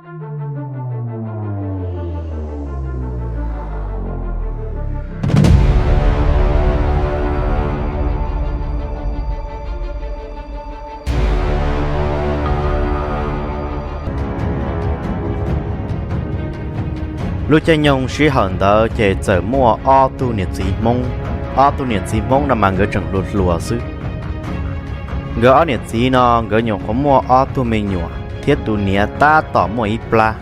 Lub caij nyoog sij hawm ntawd ces txawm muaj ob tug niam txiv Hmoob. Ob tug niam txiv Hmoob no mas nkawd tseem hluas hluas xwb. Nkawd ob niam txiv no nkawd nyuam qhuav muaj ob tug me nyuam thiab tus niam tab tom muaj ib plab.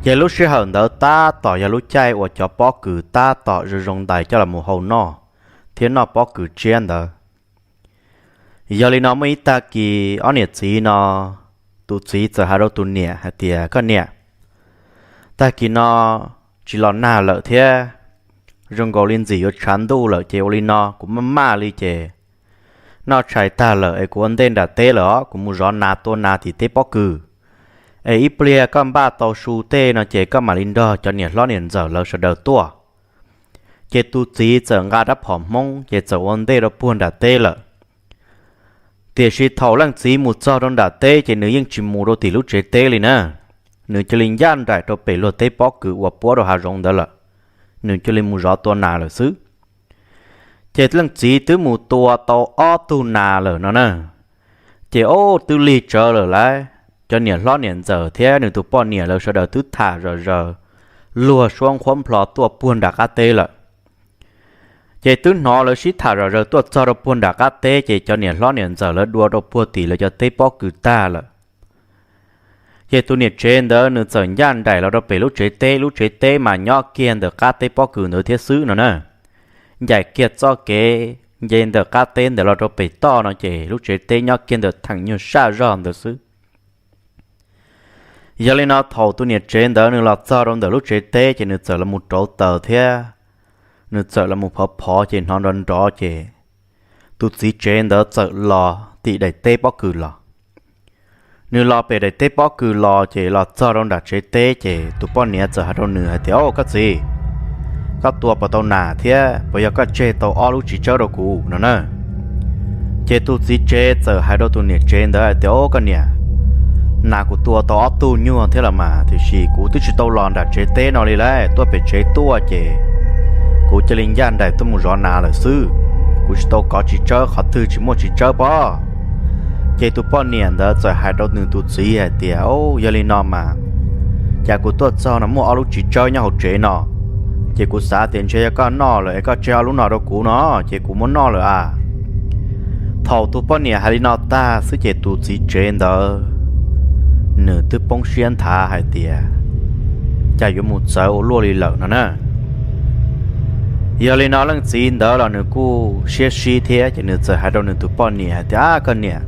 Ces lub sij hawm ntawd tab tom yog lub caij uas cov pob kws tab tom zoo zoo ntais coj los mus hau noj thiab noj pob kws tsiab ntawd. Yog li no muaj ib tag kis ob niam txiv no, tus txiv txawm hais rau tus niam hais tias, Koj niam, tag kis no tsis los nag lawm thiab, zoo nkaus li ntxim yuav tshav ntuj lawm ces ua li no kuv maj maj li ces noj tshais tag lawm es kuv ua ntej nram teb lawm os, kuv mus zov nas tua nas tim teb pob kws. Es ib pliag koj npaj tau su tej no ces koj mam li nrog cov niam hlob niam ntxawm lawv sawv daws tuaj. Ces tus txiv txawm nqa rab phom Hmoob ces txawm ua ntej rau puag nram teb lawm. Tiam sis thaum leej txiv mus txog rau nram teb ces nws yeej tsis mus rau tim lub tsev teb li na. Nws cia li ncaj nraim rau pem luag teb pob kws uas puab rau hav zoov ntawd lawm, nws cia li mus zov tua nas lawm xwb. Ces leej txiv twb mus tua tau ob tug nas lawm no na. Ces ob tug lig tsawv lawm lauj, cov niam hlob niam ntxawm thiab nws tus poj niam lawv sawv daws twb tham zom zaws, luag suab nqhuab nplho tuaj puag nram qab teb lawm. Ces twb hnov lawv sib tham zom zaws tuaj txog rau puag nram qab teb ces cov niam hlob niam ntxawm lawv dua rau puag tim lawv cov teb pob kws tag lawm. Ces tus niam tsev ntawd nws txawm ncaj nraim los rau pem lub tsev teb, lub tsev teb mas nyob kiag ntawm qab teb pob kws ntawd thiab xwb no na. Ncaim kiag txoj kev nce ntawm qab teb ntawd los rau pem toj no ces lub tsev teb nyob kiag ntawm theem nyuag saj zog ntawd xwb. Yog li no thaum tus niam tsev ntawd nws los txog rau ntawm lub tsev teb ces nws txawm los mus rauv taws thiab nws txawm los mus phov phov ces hnov nrov nrov ces tus txiv tsev ntawd txawm los tim daim teb pob kws los. Nws los pem daim teb pob kws los ces los txog rau nram tsev teb ces tus poj niam txawm hais rau nws hais tias, Au koj txiv, koj tua puas tau nas thiab puas yog koj tseg tau ob lub txiv tsawb rau kuv no na? Ces tus txiv tsev txawm hais rau tus niam tsev ntawd hais tias, Au koj niam, nas kuv tua tau ob tug nyuag thiab los mas, tiam sis kuv twb tsis tau los nram tsev teb no li lauj, tuaj pem tsev tuaj ces kuv cia li ncaj nraim tuaj mus zov nas lawm xwb. Kuv tsis tau kov txiv tsawb qhov twg, tsis muaj txiv tsawb pob. Ces tus poj niam ntawd txawm hais rau nws tus txiv hais tias, Au, yog li no mas, cas kuv tuaj txog no muaj ob lub txiv tsawb nyob hauv tsev no, ces kuv xav tias ntshe yog koj noj lawm es koj tseg ob lub no rau kuv no, ces kuv muab noj lawm a. Thaum tus poj niam hais li no tag xwb ces tus txiv tsev ntawd nws twb poob siab nthav hais tias, Cas yuav mus txawv ua luaj li lawm no na. Yog li no leej txiv ntawd los nws kuj siab sib thiab ces nws txawm hais rau nws tus poj niam hais tias, Ab koj niam,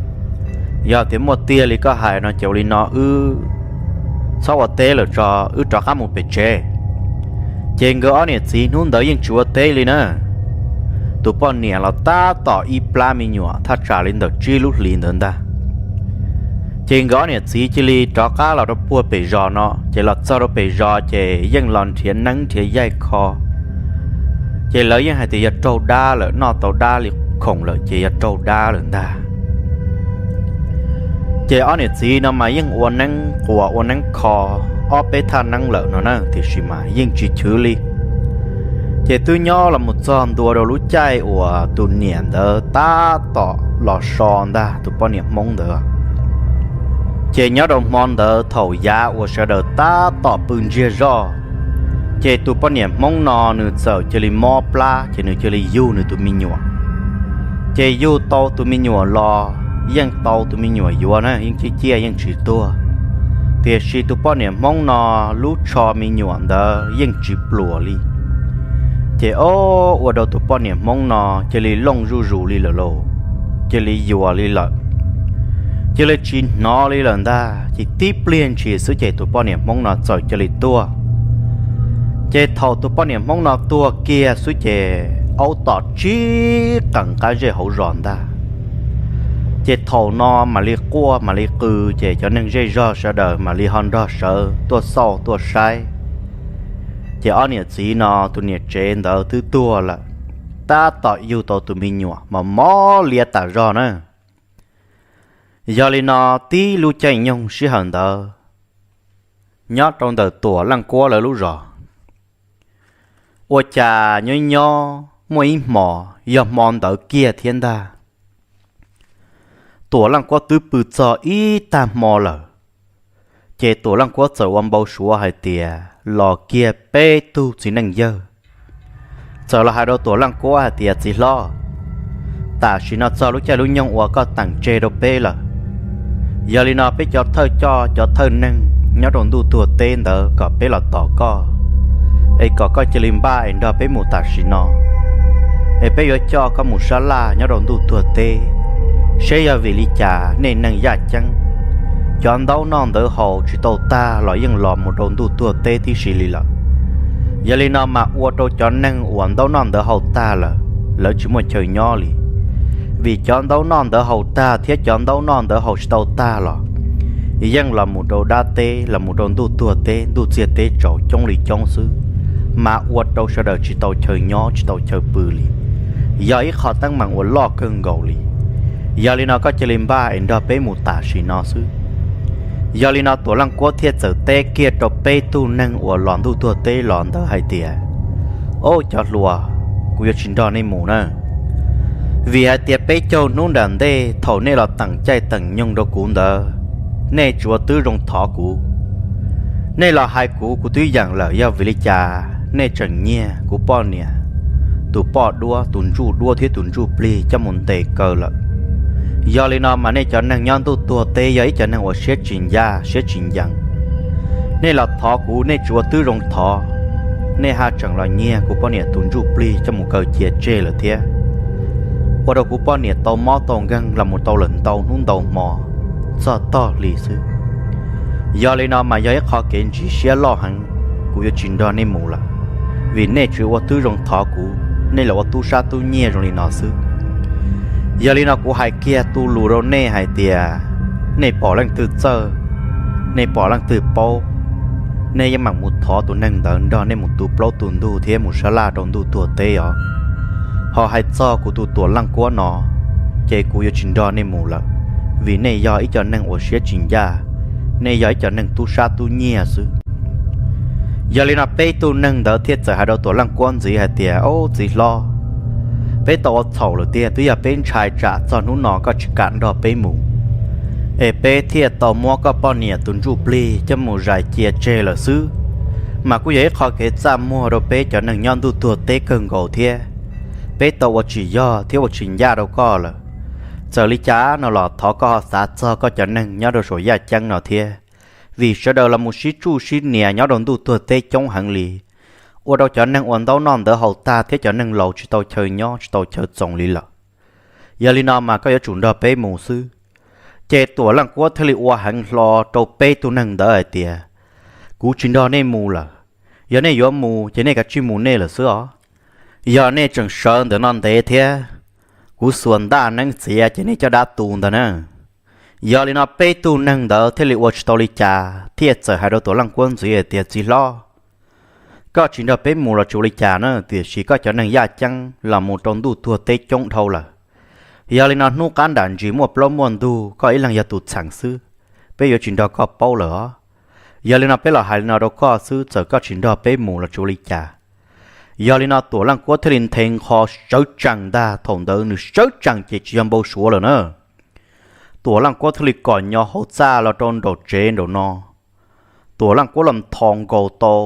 yog tias muaj tiag li koj hais no ces ua li no wb txhob ua teb lawm tso, wb rov qab mus pem tsev. Ces nkawd ob niam txiv hnub ntawd yeej tsis ua teb li na. Tus poj niam los tab tom ib plab me nyuam thaj tsam li ntawm tsib lub hlis ntawd ntag. Ces nkawd ob niam txiv cia li rov qab los rau puag pem zos no, ces los txog rau pem zos ces yeej los nrhiav neeb nrhiav yaig kho. Ces lawv yeej hais tias yog raug dab lawm, noj tau dab li khoom lawm ces yog raug dab lawm ntag. Ces ob niam txiv no mas yeej ua neeb quas ua neeb kho ob peb thaj neeb lawm no na, tiam sis mas yeej tsis chwv li. Ces twb nyob los mus txog ntua rau lub caij uas tus niam ntawd tab tom los so ntag, tus poj niam Hmoob ntawd. Ces nyob rau hmo ntawd thaum yav uas sawv daws tab tom pw ntsiag zog, ces tus poj niam Hmoob no nws txawm cia li mob plab, ces nws cia li yug nws tus me nyuam. Ces yug tau tus me nyuam los yeej tau tus me nyuam yuav na, yeej ciaj ciaj yeej tsis tuag. Tiam sis tus poj niam Hmoob no lub tsho me nyuam ntawd yeej tsis pluam li. Ces o, ua rau tus poj niam Hmoob no cia li looj zuj zus li lawm lauj, cia li yuas li lawm, cia li tsis hnov li lawm ntag. Ces tib pliag ntshis xwb ces tus poj niam Hmoob no txawm cia li tuag. Ces thaum tus poj niam Hmoob no tuag kiag xwb ces aub tom tsib qees qab zej hauv zos ntag. Ces thaum no mam li quaj mam li qw, ces cov neeg zej zog sawv daws mam li ho nrog sawv tuaj xauj tuaj saib. Ces ob niam txiv no tus niam tsev ntawd twb tuag lawm, tab tom yug tau tus me nyuam mas mob liab tas zog na. Yog li no tib lub caij nyoog sij hawm ntawd, Nyob rau ntawm Tuam Leej Kuab lawv lub zos, ua cas nyob nyob muaj ib hmos yog hmo ntawd kiag thiab ntag, Tuam Leej Kuab twb pw txog ib tag hmo lawm, ces Tuam Leej Kuab txawm ua npau suav hais tias los kiag peb tug txiv neej yawg. Txawm los hais rau Tuam Leej Kuab hais tias, txiv hlob, tam sim no txog lub caij lub nyoog uas koj teem tseg rau peb lawm. Yog li no peb cov thawj coj cov thawj neeg nyob rau ntuj tuag teb ntawd kom peb los tos koj, es kom koj cia li npaj es nrog peb mus tam sim no. Es peb yuav coj koj mus sab laj nyob rau ntuj tuag teb, seb yog vim li cas nej neeg yaj ceeb, cov ntaub noj ntawv haus tsis tau tag los yeej los mus rau ntuj tuag teb tib si li lawm. Yog li no mas ua rau cov neeg uas ntaub noj ntawv haus tag lawm, lawv tsis muaj chaw nyob li. Vim cov ntaub noj ntawv haus tag thiab cov ntaub noj ntawv haus tsis tau tag los yeej los mus rau dab teb, los mus rau ntuj tuag teb, ntuj txiag teb tsaus coob li coob xwb, mas ua rau sawv daws tsis tau chaw nyob tsis tau chaw pw li. Yog ib qho teeb meem uas loj kawg nkaus li. Yog li no koj cia li npaj es nrog peb mus tam sim no xwb. Yog li no Tuam Leej Kuab thiaj txawm teb kiag rau peb tug neeg uas los ntuj tuag teb los ntawd hais tias, ob cov hluas, kuv yuav tsis nrog nej mus na. Vim hais tias peb caug hnub nram ntej thaum nej los teem caij teem nyoog rau kuv ntawd, nej tsuas twb zoo thov kuv. Nej los hais kuv, kuv twb yeem lawm, yog vim li cas nej tseem nyiag kuv poj niam tus poj duab, tus ntsuj duab thiab tus ntsuj plig coj mus ntes kaw lawm. Yog li no mas nej cov neeg nyob ntuj tuag teb yog ib cov neeg uas siab tsis ncaj siab tsis ncees. Nej los thov kuv, nej tsuas twb zoo thov, nej haj tseem los nyiag kuv poj niam tus ntsuj plig coj mus kaw cia tseg lawm thiab. Ua rau kuv poj niam tau mob tau nkeeg los mus tau lawm ntau hnub ntau hmo, txog tog hli xwb. Yog li no mas yog ib qho kev ntsis siab loj heev, kuv yuav tsis nrog nej mus lawm, vim nej tsuas ua twb zoo thov kuv, nej los ua tub sab tub nyiag zoo li no xwb. Yog li no kuv hais kiag tu lus rau nej hais tias, nej pom leej twg txawj, nej pom leej twg paub, nej yeej meem mus thov tus neeg ntawd nrog nej mus tu plaub tu ntug thiab mus sab laj rau ntuj tuag teb os. Ho hais txog kuv tus Tuam Leej Kuab no, ces kuv yuav tsis nrog nej mus lawm, vim nej yog ib co neeg uas siab tsis ncaj, nej yog ib co neeg tub sab tub nyiag xwb. Yog li no peb tug neeg ntawd thiaj txawm hais rau Tuam Leej Kuab ntxiv hais tias, ob txiv hlob, peb tau ua txhaum lawm tiag, twb yog peb ntshai tsam txog hnub no koj tsis kam nrog peb mus, es peb thiaj tau muab koj poj niam tus ntsuj plig coj mus zais cia tseg lawm xwb. Mas kuj yog ib qho kev txaj muag rau peb cov neeg nyob ntuj tuag teb kawg nkaus thiab. Peb tau ua tsis yog thiab ua tsis ncaj rau koj lawm. Txawm li cas no los thov koj ho xav txog koj cov neeg nyob rau saum yaj ceeb no thiab, vim sawv daws los mus sib tsuj sib nias nyob rau ntuj tuag teb coob heev li, ua rau cov neeg uas ntaub noj ntawv haus tag thiab cov neeg laus tsis tau chaw nyob tsis tau chaw txoos li lawm. Yog li no mas koj yuav tsum nrog peb mus xwb. Ces Tuam Leej Kuab thiaj li ua heev hlo rau peb tug neeg ntawd hais tias, kuv tsis nrog nej mus lawm. Yog nej yuav mus ces nej kav tsij mus nej lawm xwb os. Yog nej tseem sawv ntawm no ntev thiab, kuv xuas ntaj neeb txiav ces nej caj dab tu ntag na. Yog li no peb tug neeg ntawd thiaj li ua tsis tau li cas thiaj txawm hais rau Tuam Leej Kuab ntxiv hais tias, txiv hlob, koj tsis nrog peb mus los tsis ua li cas na, tiam sis koj cov neeg yaj ceeb los mus rau ntuj tuag teb coob dhau lawm. Yog li no hnub qab nram ntsis muaj plaub muaj ntug koj ib leeg yog tus txheem xwb, peb yuav tsis nrog koj paub lawm os. Yog li no peb los hais li no rau koj xwb, txawm koj tsis nrog peb mus los tsis ua li cas. Yog li no Tuam Leej Kuab thiaj li nthe nqho sawv tsees ntag, thaum ntawd nws sawv tsees ces tsis yog npau suav lawm na. Tuam Leej Kuab thiaj li kom nyo hauv txaj los rau nraum tsev nraum no. Tuam Leej Kuab los ntho nkaus tau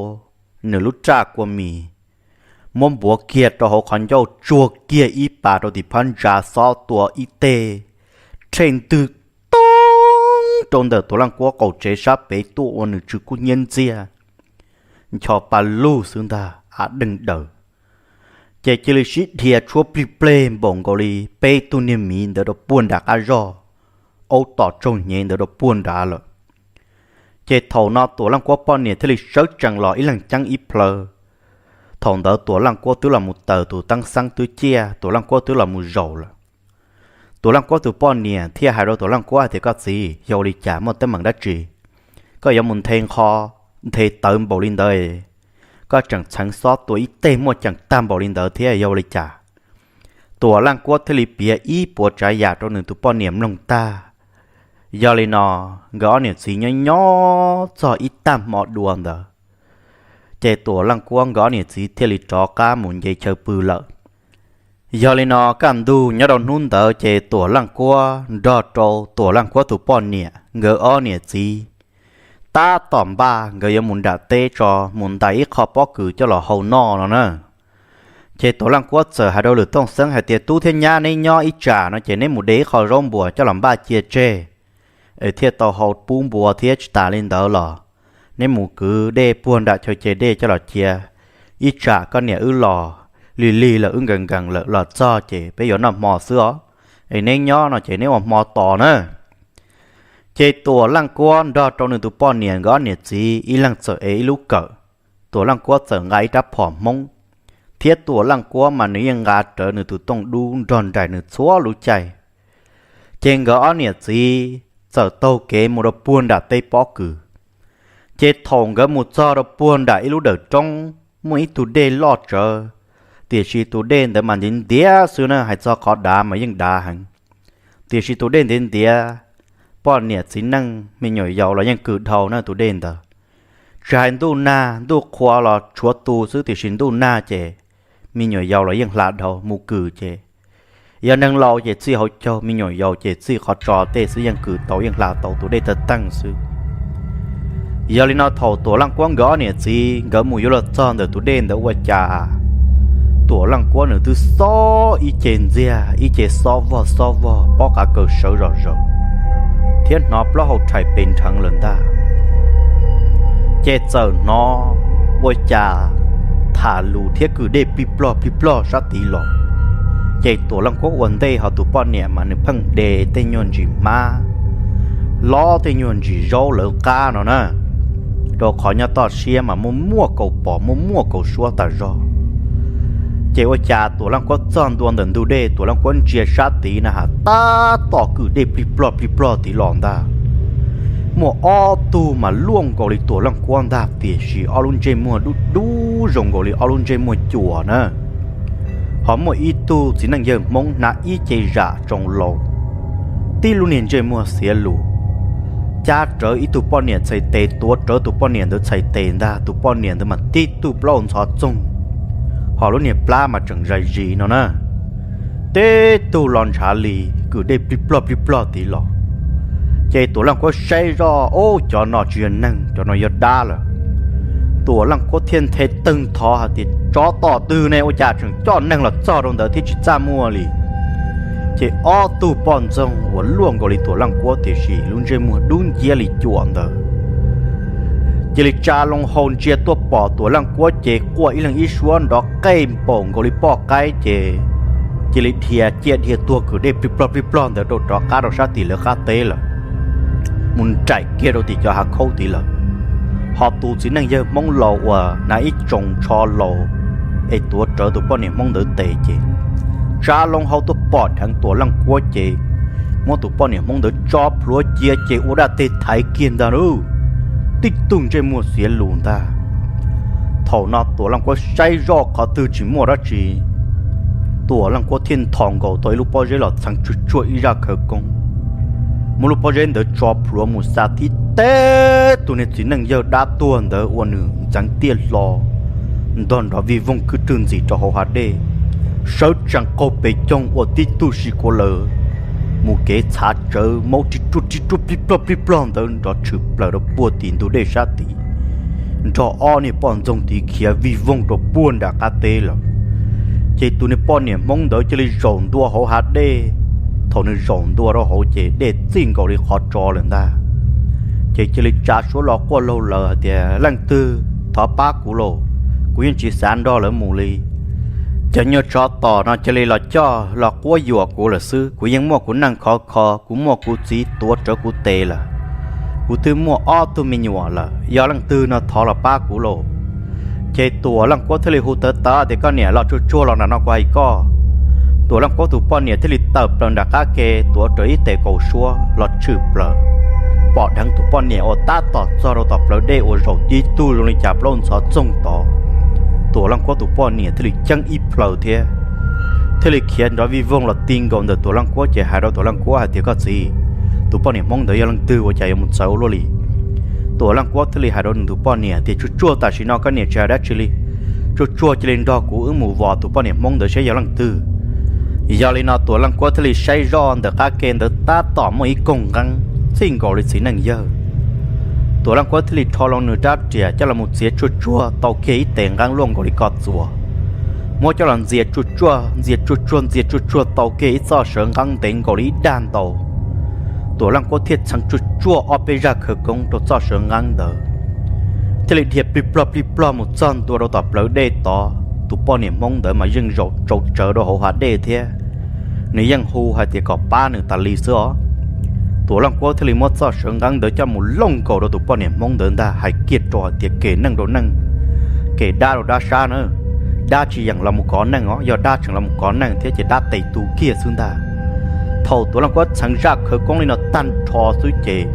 nws lub raj kua mis, muab npuav kiag rau hauv qhov ncauj, tsuag kiag ib pas rau tim phab ntsa, xob tua ib teg rhej ntwg toob rau ntawm Tuam Leej Kuab qaum tsev sab pem tuaj ua nws tsw kub hnyiab ntxiag, ncho pa lug xwb ntag, av deeg daws. Ces cia li sib dhia tshuab plig pleg npaum nkaus li peb tug niag miv ntawd rau puag nram qab zog, aub tom tsaug hnyev ntawd rau puag nrad lawm. Ces thaum no Tuam Leej Kuab poj niam thiaj li sawv tsees los ib leeg ceeb ib plhaw. Thaum ntawd Tuam Leej Kuab twb los mus taws tus teeb xeeb twb ciaj, Tuam Leej Kuab twb los mus zaum lawm. Tuam Leej Kuab tus poj niam thiaj hais rau Tuam Leej Kuab hais tias, koj txiv, yog ua li cas, muaj teeb meem dab tsi? Koj yuav mus nthe nqho nthe tawv npaum li ntawd, koj tseem txheev xob tua ib teg muaj ceem tag npaum li ntawd thiab, yog ua li cas? Tuam Leej Kuab thiaj li piav ib puas tsav yam rau nws tus poj niam mloog tag. Yog li no, nkawd ob niam txiv nyob nyob txog ib tag hmo dua ntawd, ces Tuam Leej Kuab nkawd ob niam txiv thiaj li rov qab mus nce chaw pw lawm. Yog li no kaj ntug nyob rau hnub ntawd ces Tuam Leej Kuab nrog rau Tuam Leej Kuab tus poj niam nkawd ob niam txiv tab tom npaj nkawd yuav mus nram teb tso mus ntais ib qho pob kws coj los hau noj no na. Ces Tuam Leej Kuab txawm hais rau Lwm Tooj Xeeb hais tias, Tub thiab nyab, neb nyob ib tsam no ces neb mus de ib qho zaub npuas coj los npaj cia tseg, es thiaj tau hau pub npua thiab. Tsis tas li ntawd los neb mus kwv dej puag nram chaw ce dej coj los cia, ib tsam koj niam wb los lig lig lawm, wb nkees nkees lawm los txog ces peb yuav noj hmo xwb os. Es neb nyob no ces neb ua hmo tos na. Ces Tuam Leej Kuab nrog rau nws tus poj niam nkawd ob niam txiv ib leeg txawm ev ib lub kawm. Tuam Leej Kuab txawm nqa ib rab phom Hmoob, thiab Tuam Leej Kuab mas nws yeej nqa rawv nws tus tooj dub nrog nraim nws txhua lub caij. Ces nkawd ob niam txiv txawm taug kev mus rau puag nram teb pob kws. Ces thaum nkawd mus txog rau puag nram ib lub dawm roob muaj ib tug dej loj tsawv, tiam sis tus dej ntawd mas ntiav ntiav xwb na, hais txog qhov dav mas yeej dav heev. Tiam sis tus dej ntiav ntiav, poj niam txiv neej me nyuam yaus los yeej kws dhau na tus dej ntawd. Tsis hais ntuj nag ntuj qhua los tshuav tu xwb, tiam sis ntuj nag ces me nyuam yaus los yeej hla dhau mus kws ces, yog neeg laus ces txij hauv caug, me nyuam yaus ces txij qhov tso tej xwb yeej kws tau yeej hla tau tus dej tawg teeg xwb. Yog li no thaum Tuam Leej Kuab nkawd ob niam txiv nkawd mus yuav luag txog ntawm tus dej ntawd ua cas Tuam Leej Kuab nws twb xob ib ce ntxiag ib ce xob vog xob vog pob qav kaws sawv zom zaws, thiab hnov plaub hau rhais pes nrheev lawm ntag. Ces txawm hnov ua cas tham lus thiab kwm dej plig plog plig plog sab tid los. Ces Tuam Leej Kuab ua ntej ho tus poj niam mas nws pheej de tej nyuag ntsis hmab, lob tej nyuag ntsis zaub lawv qab no na, rau qhov nyob toj siab mas muaj muaj kaus pom muaj muaj kaus suab tas zog. Ces ua cas Tuam Leej Kuab txog ntua ntawm ntug dej, Tuam Leej Kuab ntsia sab tid na has tab tom kwm dej plig plog plig plog tid los ntag. Muaj ob tug mas luaj nkaus li Tuam Leej Kuab ntag, tiam sis ob lub ntsej muag dub dub zoo nkaus li ob lub ntsej muag cuam na. Ho muaj ib tug txiv neej yawg Hmoob hnav ib ce zam tsoo laus, tib lub niag ntsej muag xiav lus, cab rawv ib tug poj niam txhais tes, tuav rawv tus poj niam ntawd txhais tes ntag. Tus poj niam ntawd mas tib tug plaub ntxhov txoog, ho lub niag plab mas tseem zais zis no na. Tib tug los ntshav li, kwm dej plig plog plig plog tid los. Ces Tuam Leej Kuab saib zoj, Ub, cov no tsis yog neeg, cov no yog dab lawm. Tuam Leej Kuab thiaj nthe tawg nthov hais tias, Tsov tom twg ne, ua cas tseem coj neeg los txog rau ntawd thiab tsis txaj muag li? Ces ob tug poj ntxoog uas luaj nkaus li Tuam Leej Kuab tiam sis lub ntsej muag dub nciab li cuam ntawd cia li tsa loo hau ntsia tuaj pom Tuam Leej Kuab ces quaj ib leeg ib suab nrov qej npaum nkaus li poj qaib ces cia li dhia ciaj dhia tuag kwm dej plig plog plig plog ntawd rau rov qab rau sab tim lawv qab teb lawm, mus nraim kiag rau tim cov hav khaub tid lawm. Ho tus txiv neej yawg Hmoob laus uas hnav ib tsoos tsho laus es tuav rawv tus poj niam Hmoob ntawd tes ces tsa loo hau tuaj pom dheev Tuam Leej Kuab ces muab tus poj niam Hmoob ntawd tso plhuav cia ces ua dab teg thaiv kiag ntag lauj. Tib tug ntsej muag xiav lus ntag. Thaum no Tuam Leej Kuab saib zoj qhov twg tsis muaj dab tsi, Tuam Leej Kuab thiaj nthos nkaus tau ib lub pob zeb los txheev tsuag tsuag ib zaj khawv koob, muab lub pob zeb ntawd tso plhuav mus xa tib teg tus niag txiv neej yawg dab tuag ntawd ua nws ntxeev tiaj hlo ntog nrov vij voog kwj rwg ntxim rau hauv hav dej, sawv tsees qaug pes coog ua tib tug si kuav lawm, mus kev txhav tsawv maub ri ruaj ri ruaj plig plog plig plog ntawd nrov tshwm plaws rau puag tim ntug dej sab tid, nrog ob niag poj ntxoog tid khiav vij voog rau puag nram qab teb lawm. Ces tus niag poj niam Hmoob ntawd cia li zaum ntua hauv hav dej. Thaum nws zaum ntua rau hauv ces dej txij nkaus li qhov tso lawm ntag. Ces cia li tsa suab los quaj laug lawm hais tias, Leej twg, thov pab kuv lauj, kuv yeej tsis xav nrog lawv mus li. Cov nyuag tsov tom no cia li los coj los quab yuam kuv lawm xwb, kuv yeej muaj kuv neej khov kho, kuv muaj kuv txiv tuav rawv kuv tes lawm, kuv twb muaj ob tug me nyuam lawm, yog leej twg no thov los pab kuv lauj. Ces Tuam Leej Kuab thiaj li hu tawv tawv tias, Koj niam, los tsuag tsuag los nram no kuv hais koj. Tuam Leej Kuab tus poj niam thiaj li tawm plaws nram qab ke tuav rawv ib tes kaus suab los tshwm plaws, pom dheev tus poj niam uas tab tom txog rau tom plawv dej uas zaum tib tug zoo li cas plaub ntxhov txoog tod. Tuam Leej Kuab tus poj niam thiaj li ceeb ib plhaws thiab, thiaj li khiav nrov vij voog los ti nkaus ntawm Tuam Leej Kuab ces hais rau Tuam Leej Kuab hais tias, Koj txiv, tus poj niam Hmoob ntawd yog leej twg ua cas yuav mus txawv ua luaj li. Tuam Leej Kuab thiaj li hais rau nws tus poj niam tias, Tsuag tsuag, tam sim no koj niam tsis hais dab tsi li, tsuag tsuag cia li nrog kuv wb mus vos tus poj niam Hmoob ntawd saib yog leej twg. Yog li no Tuam Leej Kuab thiaj li saib zoj ntawm qab ke ntawd tab tom muaj ib koog nqeeb txij nkaus li txiv neej yawg. Tuam Leej Kuab thiaj li rho loo nws rab riam coj los mus txiav tsuag tsuag tau kiag ib tes nqeeb luaj nkaus li ko txuas, muab coj los ntxias tsuag tsuag, ntxias tsuag tsuag, ntxias tsuag tsuag tau kiag ib txoj sawv nqeeb ntev nkaus li ib dag ntau. Tuam Leej Kuab thiaj txheev tsuag tsuag ob peb zaj khawv koob rau txoj sawv nqeeb ntawd, thiaj li dhia plig plog plig plog mus txog ntua rau tom plawv dej tod. Tus poj niam Hmoob ntawd mas yeej zaum tsau tsawv rau hauv hav dej thiab, nws yeej hu hais tias kom pab nws tas li xwb os. Tuam Leej Kuab thiaj li muab txoj sawv nqeeb ntawd coj mus looj nkaus rau tus poj niam Hmoob ntawd ntag, hais kiag rau hais tias, Kem neej rau neej, kem dab rau dab sab na. Dab tsis yeem los mus kov neej os, yog dab tseem los mus kov neej thiab ces dab tes tu kiag xwb ntag. Thaum Tuam Leej Kuab txheev zaj khawv koob li no tag nrho xwb ces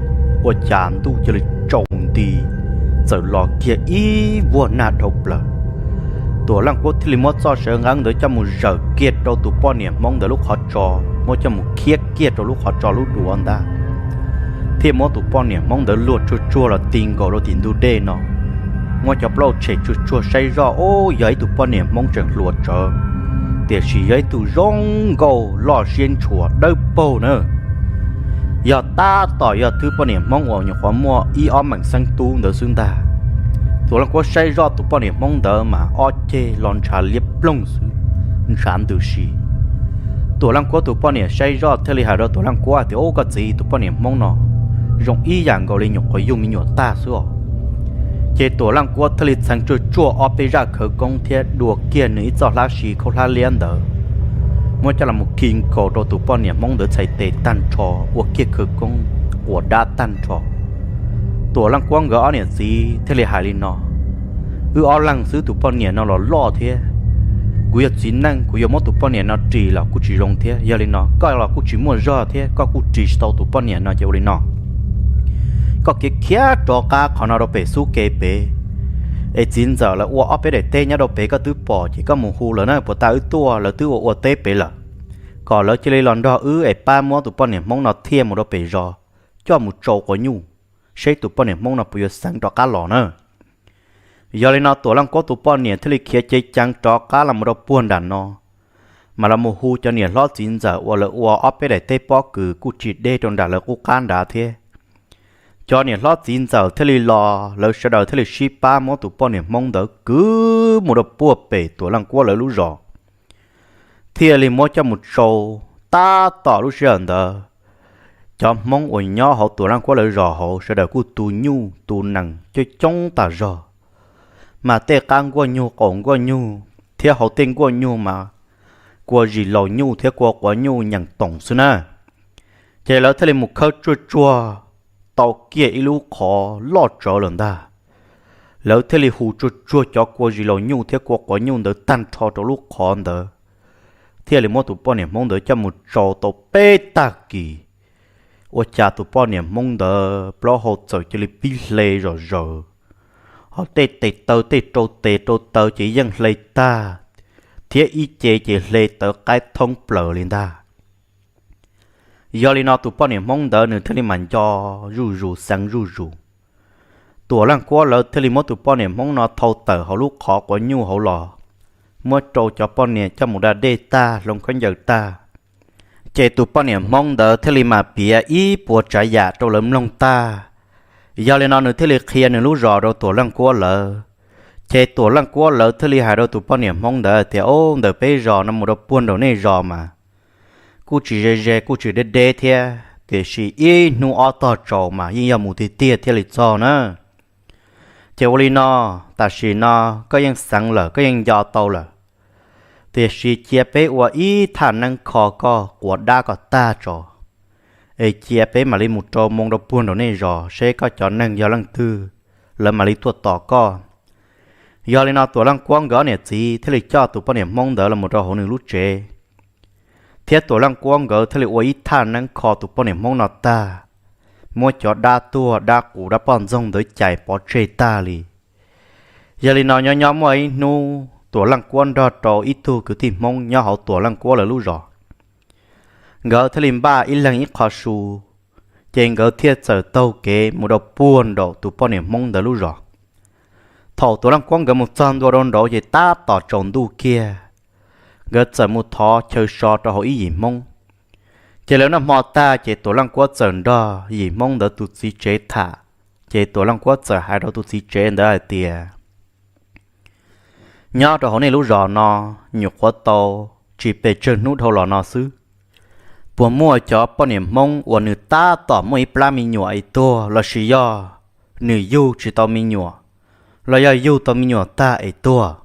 ua cas ntuj cia li tsaus nti, txawm los kiag ib vuag nag dhau plaws. Tuam Leej Kuab thiaj li muab txoj sawv nqeeb ntawd coj mus zawm kiag rau tus poj niam Hmoob ntawd lub qhov tso, muab coj mus khiab kiag rau lub qhov tso lub duav ntag, thiaj muab tus poj niam Hmoob ntawd luag tsuag tsuag los ti nkaus rau tim ntug dej no, muab cov plaub tshem tsuag tsuag saib zoj, ub, yog ib tug poj niam Hmoob tseem hluas tsawv, tiam sis yog ib tug zoo nkauj loj siab ntshua dawb paug na. Yog tab tom yog thwb poj niam Hmoob uas nyuam qhuav muaj ib ob meem xeeb tub ntawd xwb ntag. Tuam Leej Kuab saib zoj tus poj niam Hmoob ntawd mas ob ceg los ntshav liab ploog xwb, ntshav ntws si. Tuam Leej Kuab tus poj niam saib zoj thiaj li hais rau Tuam Leej Kuab tias, Ub, koj txiv, tus poj niam Hmoob no zoo ib yam nkaus li nyuam qhuav yug me nyuam tag xwb os. Ces Tuam Leej Kuab thiaj li txheev tsuag tsuag ob peb zaj khawv koob thiab dua kiag nws ib txoj hlab si khaub hlab liab ntawd, muab coj los mus khi nkaus rau tus poj niam Hmoob ntawd txhais tes tag nrho, ua kiag khawv koob quas dab tag nrho. Tuam Leej Kuab nkawd ob niam txiv thiaj li hais li no, Wb ob leeg xwb, tus poj niam no los loj thiab, kuv yog txiv neej, kuv yuav muab tus poj niam no ris los kuj tsis zoo thiab. Yog li no koj los kuj tsis muaj zog thiab, koj kuj ris tsis tau tus poj niam no, ces ua li no, koj khiav khiav rov qab qhov no rau pem xub ke pem, es txiv ntxawm lawv ua ob peb daim teb nyob rau pem koj twb pom, ces koj mus hu lawv na, puas tas wb tuaj lawv twb ua ua teb pem lawm, kom lawv cia li los nrog wb es pab muab tus poj niam Hmoob no thiaj mus rau pem zos, coj mus tsau quav nyuj, seb tus poj niam Hmoob no puas yuav xeev rov qab los na. Yog li no Tuam Leej Kuab tus poj niam thiaj li khiav ceev ceev rov qab los mus rau puag nram no, mas los mus hu cov niam hlob txiv ntxawm uas lawv ua ob peb daim teb pob kws kuj tsis deb rau nram lawv qub qab nrad thiab. Cov niam hlob txiv ntxawm thiaj li los, lawv sawv daws thiaj li sib pab muab tus poj niam Hmoob ntawd kwv mus rau puag pem Tuam Leej Kuab lawv lub zos, thiaj li muab coj mus tsau. Tab tom lub sij hawm ntawd, cov Hmoob uas nyob hauv Tuam Leej Kuab lawv zos hauv sawv daws kuj tu nyuj tu nees coob coob tas zog, mas tej qab nkuaj nyug qaum nkuaj nyug thiab hauv tej nkuaj nyug mas kua zis laus nyuj thiab kua quav nyuj nyeem toom xwb na. Ces lawv thiaj li mus khawb tsuag tsuag tau kiag ib lub qhov loj tsawv lawm ntag. Lawv thiaj li hu tsuag tsuag cov kua zis laus nyuj thiab kua quav nyuj ntawd tag nrho rau lub qhov ntawd, thiaj li muab tus poj niam Hmoob ntawd coj mus tsau tau peb tag kis. Ua cas tus poj niam Hmoob ntawd plaub hau txawm cia li pib hle zom zaws, ho tej tes taw, tej rau tes rau taw ces yeej hle tag, thiab ib ce ces hle tawv qaib thoob plaws li ntag. Yog li no tus poj niam Hmoob ntawd nws thiaj li mam nco zuj zus xeev zuj zus. Tuam Leej Kuab lawv thiaj li muab tus poj niam Hmoob no thau tawm hauv lub qhov quav nyuj hauv los, muab rau cov poj niam coj mus da dej tag, hloov khaub ncaws tag, ces tus poj niam Hmoob ntawd thiaj li mam piav ib puas tsav yam rau lawv mloog tag. Yog li no nws thiaj li qhia nws lub zos rau Tuam Leej Kuab lawv. Ces Tuam Leej Kuab lawv thiaj li hais rau tus poj niam Hmoob ntawd tias, Ub, ntawm peb zos no mus rau puag nraum nej zos mas kuj tsis ze ze, kuj tsis deb deb thiab, tiam sis ib hnub ob tog tsaus mas yeej yog mus tiag tiag thiaj li txog na. Ces ua li no, tam sim no koj yeej xeev lawm, koj yeej nco tau lawm, tiam sis cia peb ua ib thaj neeb kho koj quas dab kom tag tso, es cia peb mam li mus rau moo rau puag nraum nej zos seb koj cov neeg yog leej twg, lawv mam li tuaj tos koj. Yog li no Tuam Leej Kuab nkawd ob niam txiv thiaj li coj tus poj niam Hmoob ntawd los mus rau hauv nws lub tsev, thiab Tuam Leej Kuab nkawd thiaj li ua ib thaj neeb kho tus poj niam Hmoob no tag, muab cov dab tuag dab qus dab poj ntxoog ntawd cais pov tseg tag li. Yog li no nyob nyob muaj ib hnub Tuam Leej Kuab nrog rau ib tug kwv tij Hmoob nyob hauv Tuam Leej Kuab lawv lub zos, nkawd thiaj li npaj ib leeg ib qho su, Ces nkawd thiaj txawm taug kev mus rau puag nraum tus poj niam Hmoob ntawd lub zos. Thaum Tuam Leej Kuab nkawd mus txog ntua rau nraud ces tab tom tsaus ntuj kiag, nkawd txawm mus thov chaw so rau hauv ib yim Hmoob. Ces lawv noj hmo tag ces Tuam Leej Kuab txawm nrog yim Hmoob ntawd tus txiv tsev tham. Ces Tuam Leej Kuab txawm hais rau tus txiv tsev ntawd hais tias, Nyob rau hauv nej lub zos no nyuam qhuav tau tsis pes tsawg hnub dhau los no xwb, puas muaj cov poj niam Hmoob uas nws tab tom muaj ib plab me nyuam es tuag, lossis yog nws yug tsis tau me nyuam, los yog yug tau me nyuam tag es tuag?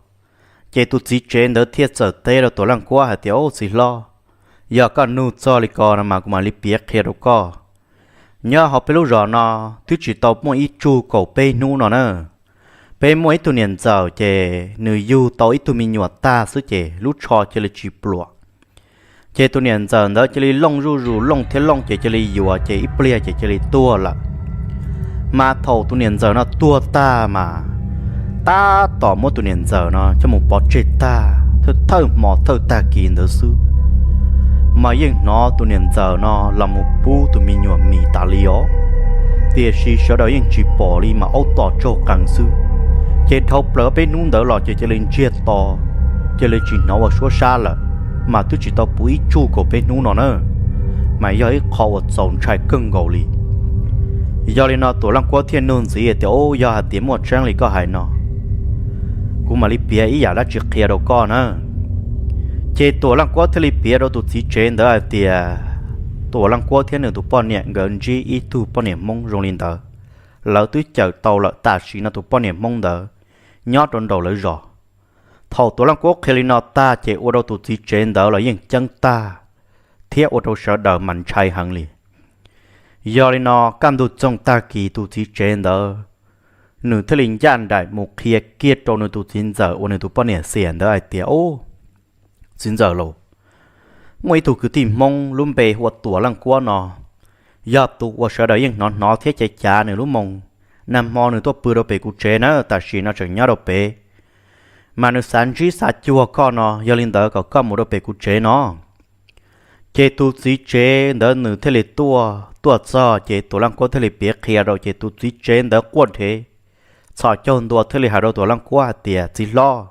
Ces tus txiv tsev ntawd thiaj txawm teb rau Tuam Leej Kuab hais tias, Ub, txiv hlob, yog koj nug txog li ko no mas kuv mam li piav qhia rau koj. Nyob hauv peb lub zos no twb tsis tau muaj ib tsug kaum peb hnub no na, peb muaj ib tug niam ntxawm ces nws yug tau ib tug me nyuam tag xwb ces lub tsho cia li tsis pluam. Ces tus niam ntxawm ntawd cia li looj zuj zus, looj thiab looj ces cia li yuav, ces ib pliag ces cia li tuag lawm. Mas thaum tus niam ntxawm no tuag tag mas tab tom muab tus niam ntxawm no coj mus pov tseg tag, thawj thawj hmo thawj tag kis ntawd xwb, mas yeej hnov tus niam ntxawm no los mus pub tus me nyuam mis tas li os. Tiam sis sawv daws yeej tsis pom li, mas aub tom tsaug qees xwb. Ces dhau plaws peb hnub ntawd los ces cia li ntsiag to, cia li tsis hnov ua suab sab lawm, mas twb tsis tau puv ib tsug kaum peb hnub no na, mas yog ib qho uas txaus ntshai kawg nkaus li. Yog li no Tuam Leej Kuab thiaj nug ntxiv tias, Ub, yog hais tias muaj tseeb li koj hais no, kuv mam li piav ib yam dab tsi qhia rau koj na. Ces Tuam Leej Kuab thiaj li piav rau tus txiv tsev ntawd hais tias, Tuam Leej Kuab thiab nws tus poj niam nkawd ntsib ib tug poj niam Hmoob zoo li ntawd, lawv twb cawm tau lawm, tam sim no tus poj niam Hmoob ntawd nyob rau nraum lawv zos. Thaum Tuam Leej Kuab qhia li no tag ces ua rau tus txiv tsev ntawd los yeej ceeb tag, thiab ua rau sawv daws mas ntshai heev li. Yog li no kaj ntug txoog tag kis tus txiv tsev ntawd, nws thiaj li ncaj nraim mus qhia kiag rau nws tus txiv ntxawm uas nws tus poj niam xiam ntawd hais tias, Ub, txiv ntxawm lauj, muaj ib tug kwv tij Hmoob lub npe hu ua Tuam Leej Kuab no, yog tus uas sawv daws yeej hnov hnov thiab cav cav nws lub moo. Nag hmo nws tuaj pw rau pem kuv tsev na, tam sim no tseem nyob rau pem, mas nws xav ntsib xav cuag koj no, yog li ntawd kom koj mus rau pem kuv tsev no. Ces tus txiv tsev ntawd nws thiaj li tuaj, tuaj txog ces Tuam Leej Kuab thiaj li piav qhia rau, ces tus txiv tsev ntawd quaj dhev, txhos caug ntua thiaj li hais rau Tuam Leej Kuab hais tias, Txiv hlob,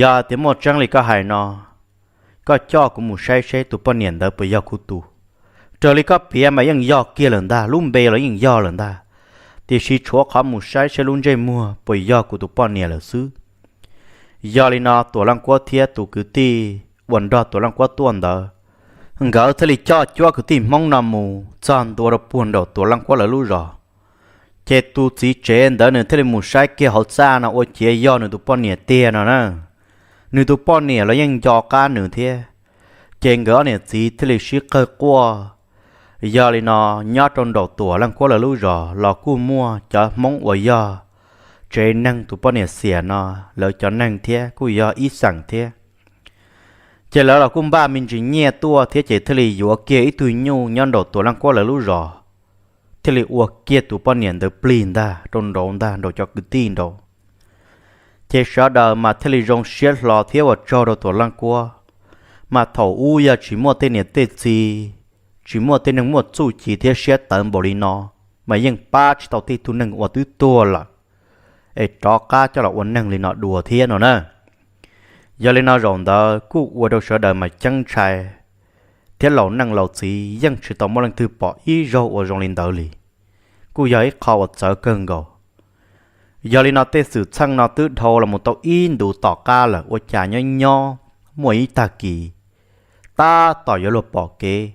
yog tias muaj tseeb li koj hais no, koj coj kuv mus saib seb tus poj niam ntawd puas yog kuv tus. Raws li koj piav mas yeej yog kiag lawm ntag, lub npe los yeej yog lawm ntag, tiam sis tshuav qhov mus saib seb lub ntsej muag puas yog kuv tus poj niam lawm xwb. Yog li no Tuam Leej Kuab thiab tus kwv tij uas nrog Tuam Leej Kuab tuaj ntawd, nkawd thiaj li coj cuab kwv tij Hmoob no mus txog ntua rau puag nraum Tuam Leej Kuab lawv lub zos. Ces tus txiv tsev ntawd nws thiaj li mus saib kiag hauv txaj no ua ciav yog nws tus poj niam tiag no na. Nws tus poj niam los yeej nco qab nws thiab. Ces nkawd ob niam txiv thiaj li sib qawg quaj. Yog li no, nyob rau nraum Tuam Leej Kuab lawv lub zos los kuj muaj cov Hmoob uas yog tsev neeg tus poj niam xiam no, lawv cov neeg thiab kuj yog ib xeem thiab. Ces lawv los kuj npaj me ntsis nyiaj tuaj thiab, ces thiaj li yuav kiag ib tug nyuj nyob nraum Tuam Leej Kuab lawv lub zos, thiaj li ua kiag tus poj niam ntawd plig ntag rau nraud ntag, nraum cov kwv tij nraud. Ces sawv daws mas thiaj li zoo siab hlo thiab ua tsaug rau Tuam Leej Kuab. Mas thaum ub yog tsis muaj tej niam tej txiv, tsis muaj tej neeg muaj txuj ci thiab siab tawv npaum li no, mas yeej pab tsis tau tej tug neeg uas twb tuag lawm, es rov qab coj los ua neeg li no dua thiab no na. Yog li no zaum ntawd kuj ua rau sawv daws mas ceeb ntshai, thiab laus neej laus txiv yeej tsis tau muaj leej twg pom ib zaug ua zoo li ntawd li. Kuj yog ib qho uas txawv kawg nkaus. Yog li no tej xwm txheej no twb dhau los mus tau ib ntus tom qab lawm, ua cas nyob nyob muaj ib tag kis tab tom yuav luag pom kev,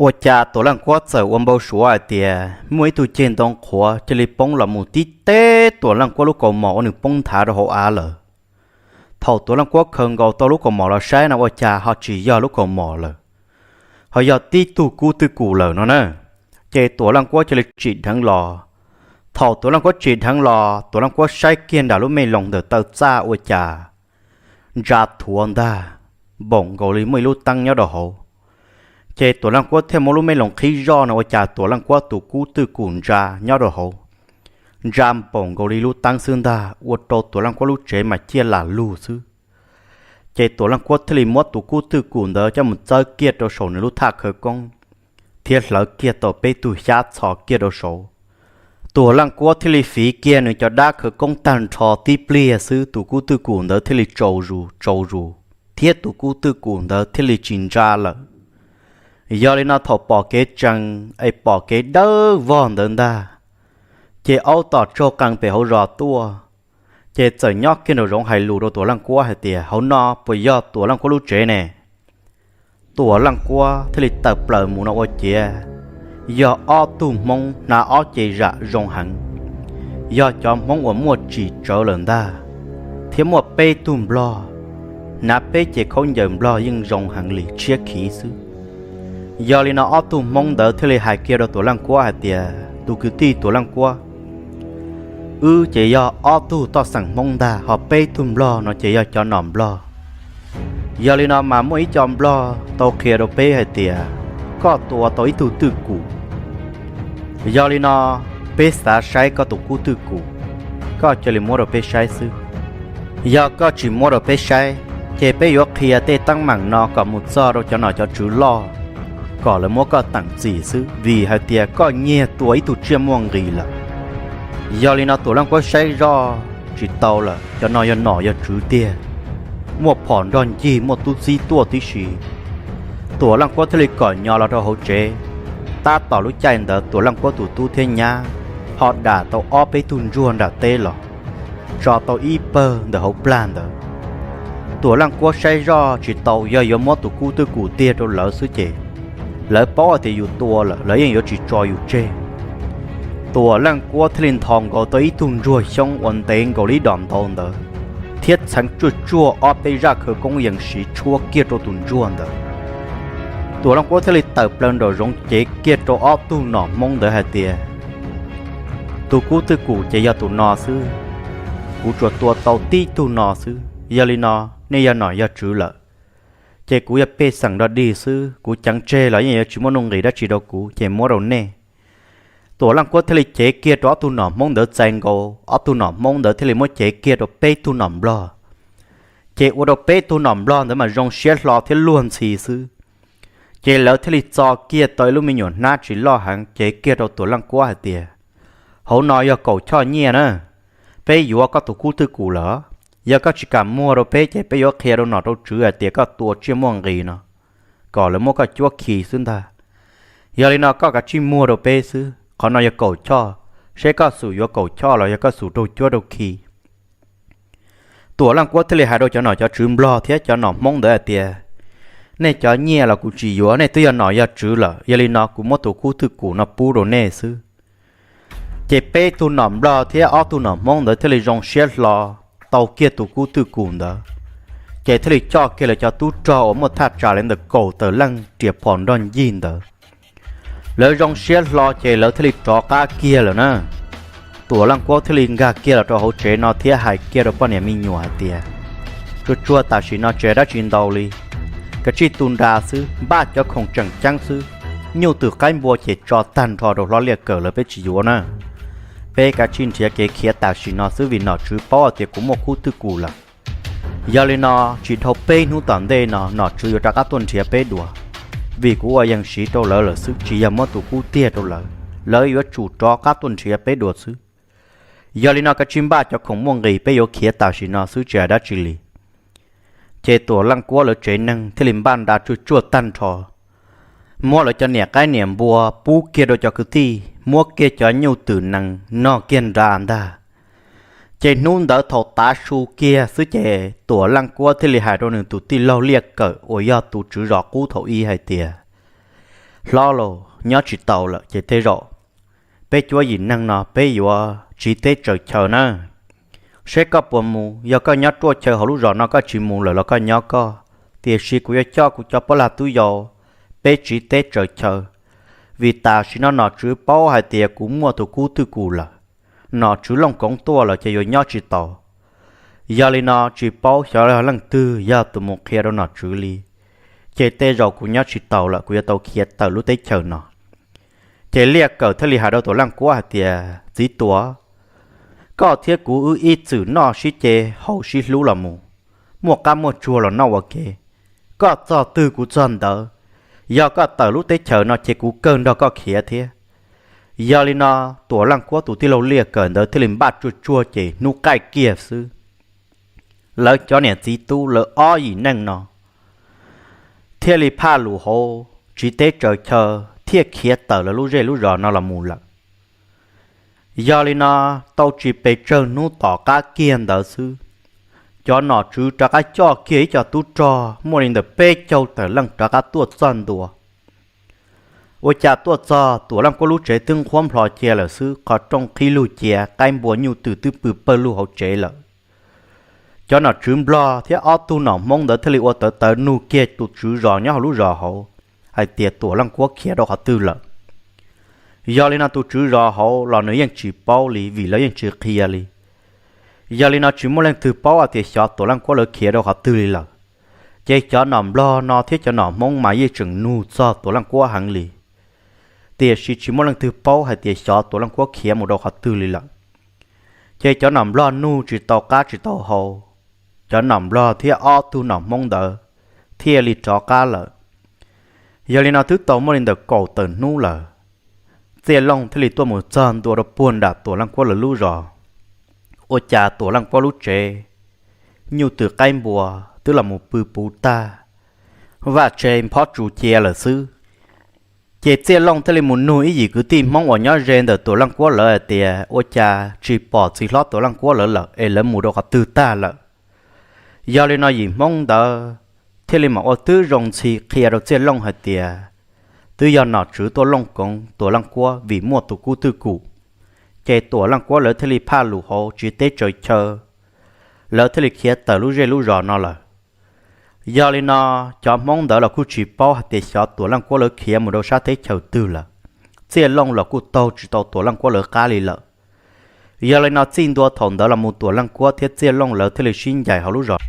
ua cas Tuam Leej Kuab txawm ua npau suav hais tias muaj ib tug ceg ntoo qhuav cia li poob los mus tib teb Tuam Leej Kuab lub kaus mom uas nws poob nthav rau hauv av lawm. Thaum Tuam Leej Kuab khaws nkaus tau lub kaus mom los saib no ua cas ho tsis yog lub kaus mom lawm, ho yog tib tug kub twj kum lawm no na. Ces Tuam Leej Kuab cia li tsim dheev los. Thaum Tuam Leej Kuab tsim dheev los, Tuam Leej Kuab saib kiag nram lub me loos ntawm taw txaj ua cas ntsa thuav ntag, npaum nkaus li muaj ib lub teeb nyob rau hauv. Ces Tuam Leej Kuab thiaj muab lub me loos qhib zoj no ua cas Tuam Leej Kuab tus kub twj kum ntsa nyob rau hauv, ntsa npaum nkaus li lub teeb xwb ntag, ua rau Tuam Leej Kuab lub tsev mas ciaj lam lug xwb. Ces Tuam Leej Kuab thiaj li muab tus kub twj kum ntawd coj mus txawb kiag rau saum nws lub thaj khawv koob, thiab hlawv kiag tau peb tug xyab txhos kiag rau saud. Tuam Leej Kuab thiaj li fiv kiag nws cov dab khawv koob tag nrho tib pliag xwb, tus kub twj kum ntawd thiaj li tsaus zus tsaus zus, thiab tus kub twj kum ntawd thiaj li tsis ntsa lawm. Yog li no thaum pom kev tsees es pom kev dawb vog ntawd ntag, ces aub tom tsaug qees pem hauv zos tuaj, ces txawm nyob kiag nraum zoov hais lus rau Tuam Leej Kuab hais tias, hauv no puas yog Tuam Leej Kuab lub tsev ne? Tuam Leej Kuab thiaj li tawm plaws mus no ua ciav, yog ob tug Hmoob hnav ob ce zam zoo heev, yog cov Hmoob uas muaj tsim tsawv lawm ntag, thiab muaj peb tug Nplog, hnav peb ce khaub ncaws Nplog yeej zoo heev li, tshiab khiv xwb. Yog li no ob tug Hmoob ntawd thiaj li hais kiag rau Tuam Leej Kuab hais tias, tus kwv tij Tuam Leej Kuab, wb ces yog ob tug toj xeem Hmoob ntag, ho peb tug Nplog no ces yog cov nom Nplog. Yog li no mas muaj ib co Nplog tau qhia rau peb hais tias, koj tua tau ib tug twj kum. Yog li no peb xav saib koj tus kub twj kum, koj cia li muab rau peb saib xwb. Yog koj tsis muab rau peb saib, ces peb yuav qhia tej teeb meem no kom mus txog rau cov nom cov tswv loj, kom lawv muab koj teem txim xwb, vim hais tias koj nyiag tua ib tug tsiaj muaj nqis lawm. Yog li no Tuam Leej Kuab saib zoj tsis tau lawm, cov no yog nom yog tswv tiag, muaj phom nrog ncig muaj tub txib tuaj tib si. Tuam Leej Kuab thiaj li kom nyo los rau hauv tsev. Tab tom lub caij ntawd Tuam Leej Kuab tus tub thiab nyab ho dam tau ob peb tug ntsuag nram teb los, tso tau ib pawg ntawm hauv plag ntawd. Tuam Leej Kuab saib zoj tsis tau, yog yuav muab tus kub twj kum tiag rau lawv xwb ces lawv paub hais tias yus tua lawm lawv yeej yuav tsis tso yus tseg. Tuam Leej Kuab thiaj li nthos nkaus tau ib tug ntsuag xyoob uas ntev nkaus li ib dos ntau ntawd, thiab txheev tsuaj tsuaj ob peb zaj khawv koob yees siv tshuab kiag rau tus ntsuag ntawd. Tuam Leej Kuab thiaj li tawm plaws nraum zoov cev kiag rau ob tug nom Hmoob ntawd hais tias, tus kub twj kum ces yog tus no xwb, kuv tsuas tua tau tib tug no xwb, yog li no nej yog nom yog tswv lawm, ces kuv yog pej xeem dog dig xwb, kuv ceev tseg los yeej yuav tsis muaj nuj nqis dab tsi rau kuv, ces muab rau nej. Tuam Leej Kuab thiaj li cev kiag rau ob tug nom Hmoob ntawd txais nkaus, ob tug nom Hmoob ntawd thiaj li muab cev kiag rau peb tug nom Nplog. Ces ua rau peb tug nom Nplog ntawd mas zoo siab hlo thiab luag ntxhi xwb. Ces lawv thiaj li txo kiag tau ib lub me nyuam hnab tsis loj heev cev kiag rau Tuam Leej Kuab hais tias, hauv no yog kaum choj nyiaj na, peb yuav koj tus kub twj kum lawm. Yog koj tsis kam muag rau peb ces peb yuav qhia rau nom rau tswv hais tias koj tua tsiaj muaj nqis no, kom lawv muab koj cuab khi xwb ntag. Yog li no koj kav tsij muag rau peb xwb, qhov no yog kaum choj, seb koj xum yuav kaum choj los yog koj xum raug cuab raug khi. Tuam Leej Kuab thiaj li hais rau cov nom cov tswv Nplog thiab cov nom Hmoob ntawd hais tias, nej cov nyiaj los kuv tsis yuav, nej twb yog nom yog tswv lawm, yog li no kuv muab tus kub twj kum no pub rau nej xwb. Ces peb tug nom Nplog thiab ob tug nom Hmoob ntawd thiaj li zoo siab hlo tau kiag tus kub twj kum ntawd, ces thiaj li coj kiag lawv cov tub rog uas muaj thaj tsam li ntawm kaum tawm leej riam phom nrog ncig ntawd. Lawv zoo siab hlo ces lawv thiaj li rov qab kiag lawm na. Tuam Leej Kuab thiaj li nkag kiag los rau hauv tsev no thiab hais kiag rau poj niam me nyuam hais tias, tsuag tsuag tam sim no tsis hais dab tsi ntau li, kav tsij tu nra xwb, npaj cov khoom tseem ceeb xwb. Nyuj twm qaib npua ces tso tag nrho rau hlob Liaj Kawm lawv, peb tsis yuav na. Peb kav tsij nrhiav kev khiav tam sim no xwb vim nom tswv paub hais tias kuv muaj kub twj kum lawm. Yog li no tsis dhau peb hnub tom ntej no nom tswv yuav rov qab tuaj nrhiav peb dua, vim kuv ua yees siv rau lawv lawm xwb, tsis yog muab tus kub tiag rau lawv, lawv yuav tsum rov qab tuaj nrhiav peb dua xwb. Yog li no kav tsij npaj cov khoom muaj nqis, peb yuav khiav tam sim no xwb tsis hais dab tsi li. Ces Tuam Leej Kuab lawv tsev neeg thiaj li npaj nra tsuag tsuag tag nrho, muab lawv cov niam qaib niam npua pub kiag rau cov kwv tij, muab kiag cov nyuj twm nees noj kiag nra ntag. Ces hnub ntawd thaum tav su kiag xwb ces Tuam Leej Kuab thiaj li hais rau nws tus tij laug Liaj Kawm uas yog tus tswv zos qub thaum ub hais tias, hlob laus, nyob tsis tau lawm ces tej zaum peb cuab yim neeg no peb yuav tsiv teb tsaws chaw na. Seb koj puas mus, yog koj nyob ruaj chaw hauv lub zos no koj tsis mus lawm los koj nyob koj, tiam sis kuv yuav coj kuv cov pab lag tub yau peb tsiv teb tsaws chaw, vim tam sim no nom tswv paub hais tias kuv muaj tus kub twj kum lawm. Nom tswv Looj Koov tuaj lawm ces yuav nyob tsis tau. Yog li no tsis paub xyov yog leej twg yog tus mus qhia rau nom tswv li, ces tej zaum kuv nyob tsis tau lawm, kuv yuav tau khiav tawm lub teb chaws no. Ces Liaj Kawm thiaj li hais rau Tuam Leej Kuab hais tias, txiv tuam, koj thiab kuv wb ib txwm noj sib ce haus sib hlub los mus, muaj qab muaj tsuag los noj ua ke, koj txog twg kuv txog ntawd. Yog koj tawm lub teb chaws no ces kuv kawg nrog koj khiav thiab. Yog li no, Tuam Leej Kuab tus tij laug Liaj Kawm ntawd thiaj li npaj tsuag tsuag ces hnub qaij kiag xwb, lawv cov niam txiv tub lawv ob yim neej no thiaj li phaj lus hauv tsiv teb tsaws chaw thiaj khiav tawm lawv lub zej lub zos no los mus lawm. Yog li no, tau tsis pes tsawg hnub tom qab kiag ntawd xwb, cov nom tswv rov qab coj kiag ib co tub rog muaj li ntawm peb caug tawm leej rov qab tuaj txog ntua. Ua cas tuaj txog Tuam Leej Kuab lub tsev twb nqhuab nplho cia lawm xwb, qhov rooj qhib lug cia, qaib npua nyuj twm twb pw pawg lug hauv tsev lawm. Cov nom tswv nplog thiab ob tug nom hmoob ntawd thiaj li ua tawv tawv nug kiag tus tswv zos nyob hauv lub zos hauv hais tias Tuam Leej Kuab khiav rau qhov twg lawm. Yog li no tus tswv zos hauv los nws yeej tsis paub li vim lawv yeej tsis qhia li. Yog li no tsis muaj leej twg paub hais tias xyov Tuam Leej Kuab lawv khiav rau qhov twg li lawm. Ces cov nom nplog no thiab cov nom hmoob mas yeej tseem nug txog Tuam Leej Kuab heev li, tiam sis tsis muaj leej twg paub hais tias xyov Tuam Leej Kuab khiav mus rau qhov twg li lawm. Ces cov nom nplog nug tsis tau qab tsis tau hau, cov nom nplog thiab ob tug nom hmoob ntawd thiaj li rov qab lawm. Yog li no twb tau muaj li ntawm kaum tawm hnub lawm, Txiaj Looj thiaj li tuaj mus txog ntua rau puag nram Tuam Leej Kuab lawv lub zos. Ua cas Tuam Leej Kuab lub tsev, nyuj twm qaib npua twb los mus pw puv tag, vaj tse nphob tsu cia lawm xwb. Ces Txiaj Looj thiaj li mus nug ib yim kwv tij hmoob uas nyob ze ntawm Tuam Leej Kuab lawv hais tias ua cas tsis pom txiv hlob Tuam Leej Kuab lawv lawm es lawv mus rau qhov twg tag lawm. Yog li no yim hmoob ntawd thiaj li mam ua tib zoo ntxhi qhia rau Txiaj Looj hais tias twb yog nom tswv tuaj looj koov Tuam Leej Kuab vim muaj tus kub twj kum. Ces Tuam Leej Kuab lawv thiaj li phaj lus hauv tsiv teb tsaws chaw, lawv thiaj li khiav tawm lub zej lub zos no lawm. Yog li no cov hmoob ntawd los kuj tsis paub hais tias xyov Tuam Leej Kuab lawv khiav mus rau sab teb chaws twg lawm. Txiaj Looj los kuj taug tsis tau Tuam Leej Kuab lawv qab li lawm. Yog li no txij ntua thaum ntawd los mus Tuam Leej Kuab thiab Txiaj Looj lawv thiaj li sib ncaim hauv lub zos.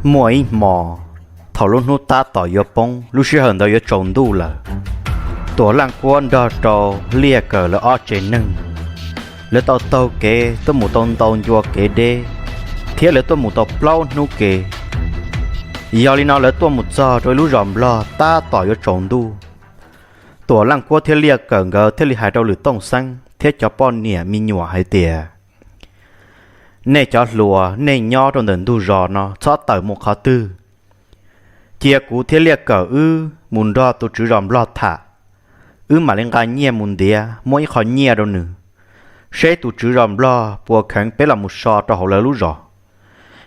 Muaj ib hmo, thaum lub hnub tab tom yuav poob, lub sij hawm ntawd yuav tsaus ntuj lawm, Tuam Leej Kuab nrog rau Liaj Kawm lawv ob tsev neeg, lawv tau taug kev tuaj mus tau ntau ncua kev deb, thiab lawv tuaj mus tau plaub hnub kev. Yog li no lawv tuaj mus txog rau ib lub zos nplog tab tom yuav tsaus ntuj. Tuam Leej Kuab thiab Liaj Kawm nkawd thiaj li hais rau Lwm Tooj Xeeb thiab cov poj niam me nyuam hais tias, nej cov hluas nej nyob rau ntawm ntug zos no txhob tawm mus qhov twg. Cia kuv thiab Liaj Kawm wb mus nrog tus tswv zos nplog tham, wb mam li nqa nyiaj mus ntiav muab ib qho nyiaj rau nws, seb tus tswv zos nplog puas kheev peb los mus so rau hauv lawv lub zos.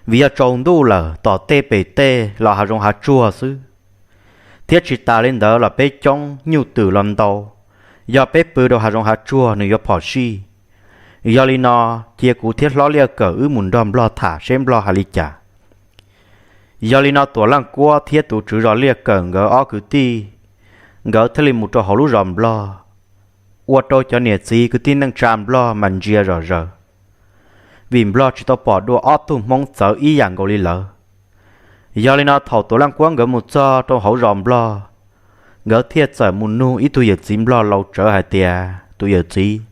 Vim yog tsaus ntuj lawm tom tej pem tej los hav zoov hav tsuag xwb, thiab tsis tas li ntawd los peb coob nyuj twm los ntau, yog peb pw rau hav zoov hav tsuag nws yuav phom sij. Yog li no cia kuv thiab hlob Liaj Kawm wb mus nrog nplog tham seb nplog hais li cas. Yog li no Tuam Leej Kuab thiab tus tswv zos Liaj Kawm nkawd ob kwv tij, nkawd thiaj li mus rau hauv lub zos nplog, ua rau cov niam txiv kwv tij neej tsa nplog mas ntsia zom zaws, vim nplog tsis tau pom dua ob tug hmoob txawv ib yam nkaus li lawv. Yog li no thaum Tuam Leej Kuab nkawd mus txog rau hauv zos nplog, nkawd thiaj txawm mus nug ib tug yawm txiv nplog laus tsawv hais tias, tus yawm txiv,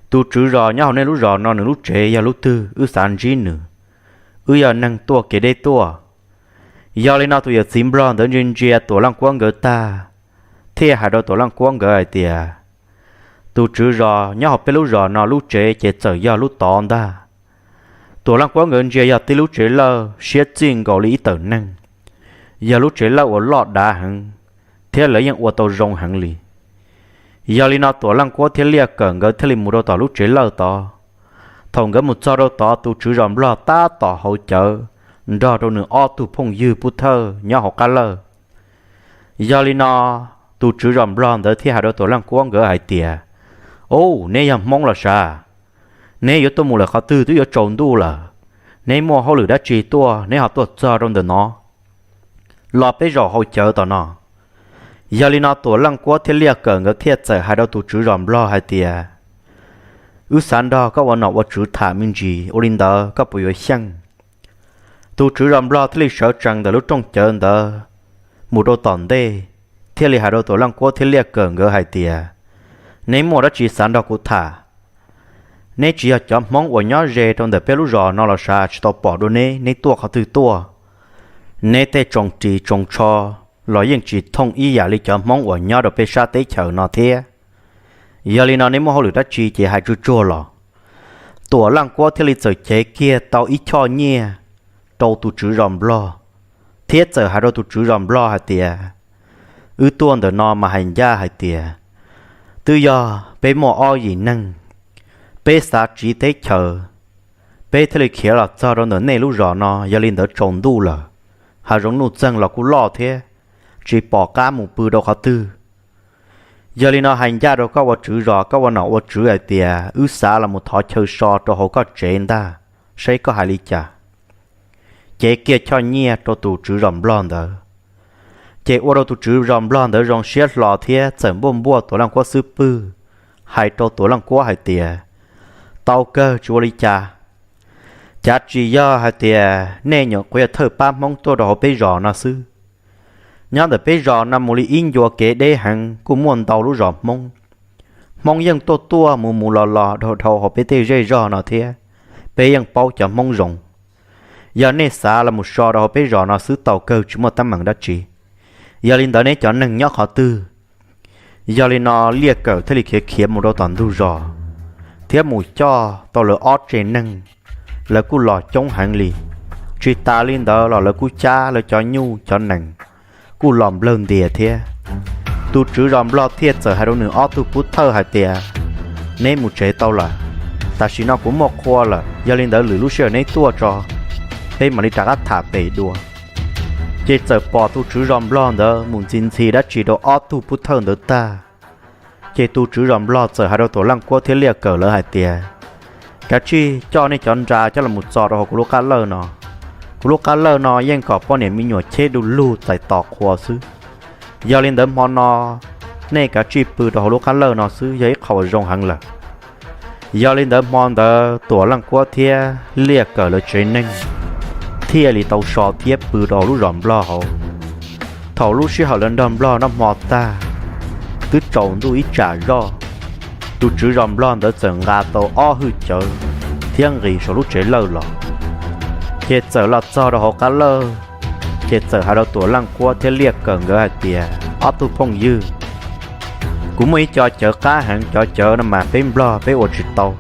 tus tswv zos nyob hauv nej lub zos no nws lub tsev yog lub twg, wb xav ntsib nws, wb yog neeg tuaj kev deb tuaj. Yog li no tus yawm txiv nplog ntawd ntsia ntsia Tuam Leej Kuab nkawd tag, thiaj hais rau Tuam Leej Kuab nkawd hais tias, tus tswv zos nyob hauv peb lub zos no lub tsev ces txawm yog lub tod ntag. Tuam Leej Kuab nkawd ntsia yog tib lub tsev lawj siab txij nkaus li ib tawm neeg, yog lub tsev lawj uas loj dav heev, thiab lawv yeej ua tau zoo heev li. Yog li no Tuam Leej Kuab thiab Liaj Kawm nkawd thiaj li mus rau tom lub tsev lawj tod. Thaum nkawd mus txog rau tod tus tswv zos nplog tab tom haus cawv nrog rau nws ob tug phooj ywg pub thawj nyob hauv qab lawj. Yog li no tus tswv zos nplog ntawd thiaj hais rau Tuam Leej Kuab nkawd hais tias, Ub, neb yog hmoob los sav? Neb yuav tuaj mus lawm qhov twg twb yuav tsaus ntuj lawm? Neb muaj hauj lwm dab tsi tuaj neb ho tuaj txog rau ntawm no? Los peb zaum haus cawv tom no. Yog li no Tuam Leej Kuab thiab Liaj Kawm nkawd thiaj txawm hais rau tus tswv zos nplog hais tias, wb xav nrog koj ua nom ua tswv tham me ntsis, ua li ntawd koj puas yuav xyeej? Tus tswv zos nplog thiaj li sawv tsees ntawm lub rooj cawv ntawd mus rau tom ntej, thiaj li hais rau Tuam Leej Kuab thiab Liaj Kawm nkawd hais tias, neb muaj dab tsi xav nrog kuv tham? Neb tsis yog cov hmoob uas nyob ze rau ntawm peb lub zos no los sav? Tsis tau pom dua neb, neb tuaj qhov twg tuaj? Neb tej tsoos ris tsoos tsho los yeej tsis thooj ib yam li cov Hmoob uas nyob rau peb sab teb chaws no thiab. Yog li no neb muaj hauj lwm dab tsi ces hais tsuag tsuag los. Tuam Leej Kuab thiaj li txawm cev kiag tau ib choj nyiaj rau tus tswv zos Nplog, thiab txawm hais rau tus tswv zos Nplog hais tias, wb tuaj ntawm no mas hais ncaj hais tias twb yog peb muaj ob yim neeg, peb xav tsiv teb chaws, peb thiaj li khiav los txog rau ntawm nej lub zos no. Yog li ntawd tsaus ntuj lawm, hav zoov nuj txeeg los kuj loj thiab, tsis pom qab mus pw rau qhov twg. Yog li no hais ncaj rau koj ua tswv zos, koj ua nom ua tswv hais tias wb xav los mus thov chaw so rau hauv koj tsev ntag, saib koj hais li cas. Cev kiag choj nyiaj rau tus tswv zos Nplog ntawd, ces ua rau tus tswv zos Nplog ntawd zoo siab hlo thiab txawm npuaj npuaj Tuam Leej Kuab xub pwg, hais rau Tuam Leej Kuab hais tias, tau kawg, tsis ua li cas. Cav tsis yog hais tias nej nyuam qhuav yog thawj pab Hmoob tuaj rau hauv peb zos no xwb. Nyob ntawm peb zos no mus li ib ncua kev deb heev kuj muaj ntau lub zos Hmoob. Hmoob yeej tuaj tuaj mus mus los los dhau dhau hauv peb tej zej zog no thiab, peb yeej paub cov Hmoob zoo. Yog nej xav los mus so rau hauv peb zos no xwb tau kawg, tsis muaj teeb meem dab tsi. Yog li ntawd neb cov neeg nyob qhov twg? Yog li no Liaj Kawm thiaj li khiav khiav mus rau tom ntug zos, thiab mus coj tau lawv ob tsev neeg, lawv kuj los coob heev li. Tsis tas li ntawd los lawv kuj cab lawv cov nyuj cov nees kuj los nplawg ntias thiab. Tus tswv zos Nplog thiaj txawm hais rau nws ob tug pub thawj hais tias, neb mus tsev tau lawm, tam sim no kuv muaj qhua lawm, yog li ntawd lwm lub sij hawm neb tuaj tso, peb mam li rov qab tham pem dua. Ces txawm pom tus tswv zos Nplog ntawd mus ntxhi ntxhi dab tsi rau ob tug pub thawj ntawd tag, ces tus tswv zos Nplog txawm hais rau Tuam Leej Kuab thiab Liaj Kawm lawv hais tias, kav tsij coj nej cov nra coj los mus txo rau hauv kuv lub qab lawj no. Kuv lub qab lawj no yeej kom poj niam me nyuam cheb du lug txais tos qhua xwb. Yog li ntawd hmo no nej kav tsij pw rau hauv lub qab lawj no xwb yog ib qho uas zoo heev lawm. Yog li ntawd hmo ntawd Tuam Leej Kuab thiab Liaj Kawm lawv tsev neeg thiaj li tau so thiab pw rau hauv lub zos Nplog hauv. Thaum lub sij hawm lawv nrog Nplog noj hmo tag, twb tsaus ntuj ib tsam zoj, tus tswv zos Nplog ntawd txawm nqa tau ob hwj cawv thiab nqis saum lub tsev lawj los. Ces txawm los txog rau hauv qab lawj, ces txawm hais rau Tuam Leej Kuab thiab Liaj Kawm nkawd hais tias, ob tug phooj ywg, kuv muaj ib co cawv qab heev, cov cawv no mas peb Nplog peb ua tsis tau.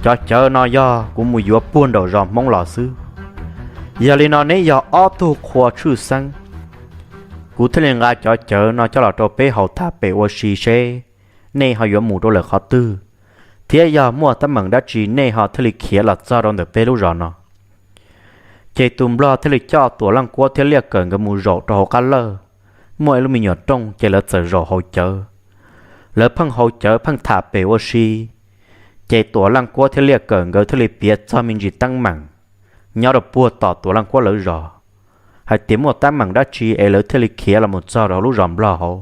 Cov cawv no yog kuv mus yuav puag nraum zos Hmoob los xwb. Yog li no neb yog ob tug qhua tshwj xeeb, kuv thiaj li nqa cov cawv no coj los rau peb haus tham pem ua si seb nej ho yuav mus rau lawm qhov twg, thiab yog muaj teeb meem dab tsi nej ho thiaj li khiav los txog rau ntawm peb lub zos no. Ces tus Nplog thiaj li coj Tuam Leej Kuab thiab Liaj Kawm nkawd mus zaum rau hauv qab lawj, muaj ib lub me nyuam rooj ces lawv txawm zaum haus cawv. Lawv pheej haus cawv pheej tham pem ua si, ces Tuam Leej Kuab thiab Liaj Kawm nkawd thiaj li piav txog me ntsis teeb meem nyob rau puag tom Tuam Leej Kuab lawv zos, hais tias muaj teeb meem dab tsi es lawv thiaj li khiav los mus txog rau hauv lub zos Nplog hauv.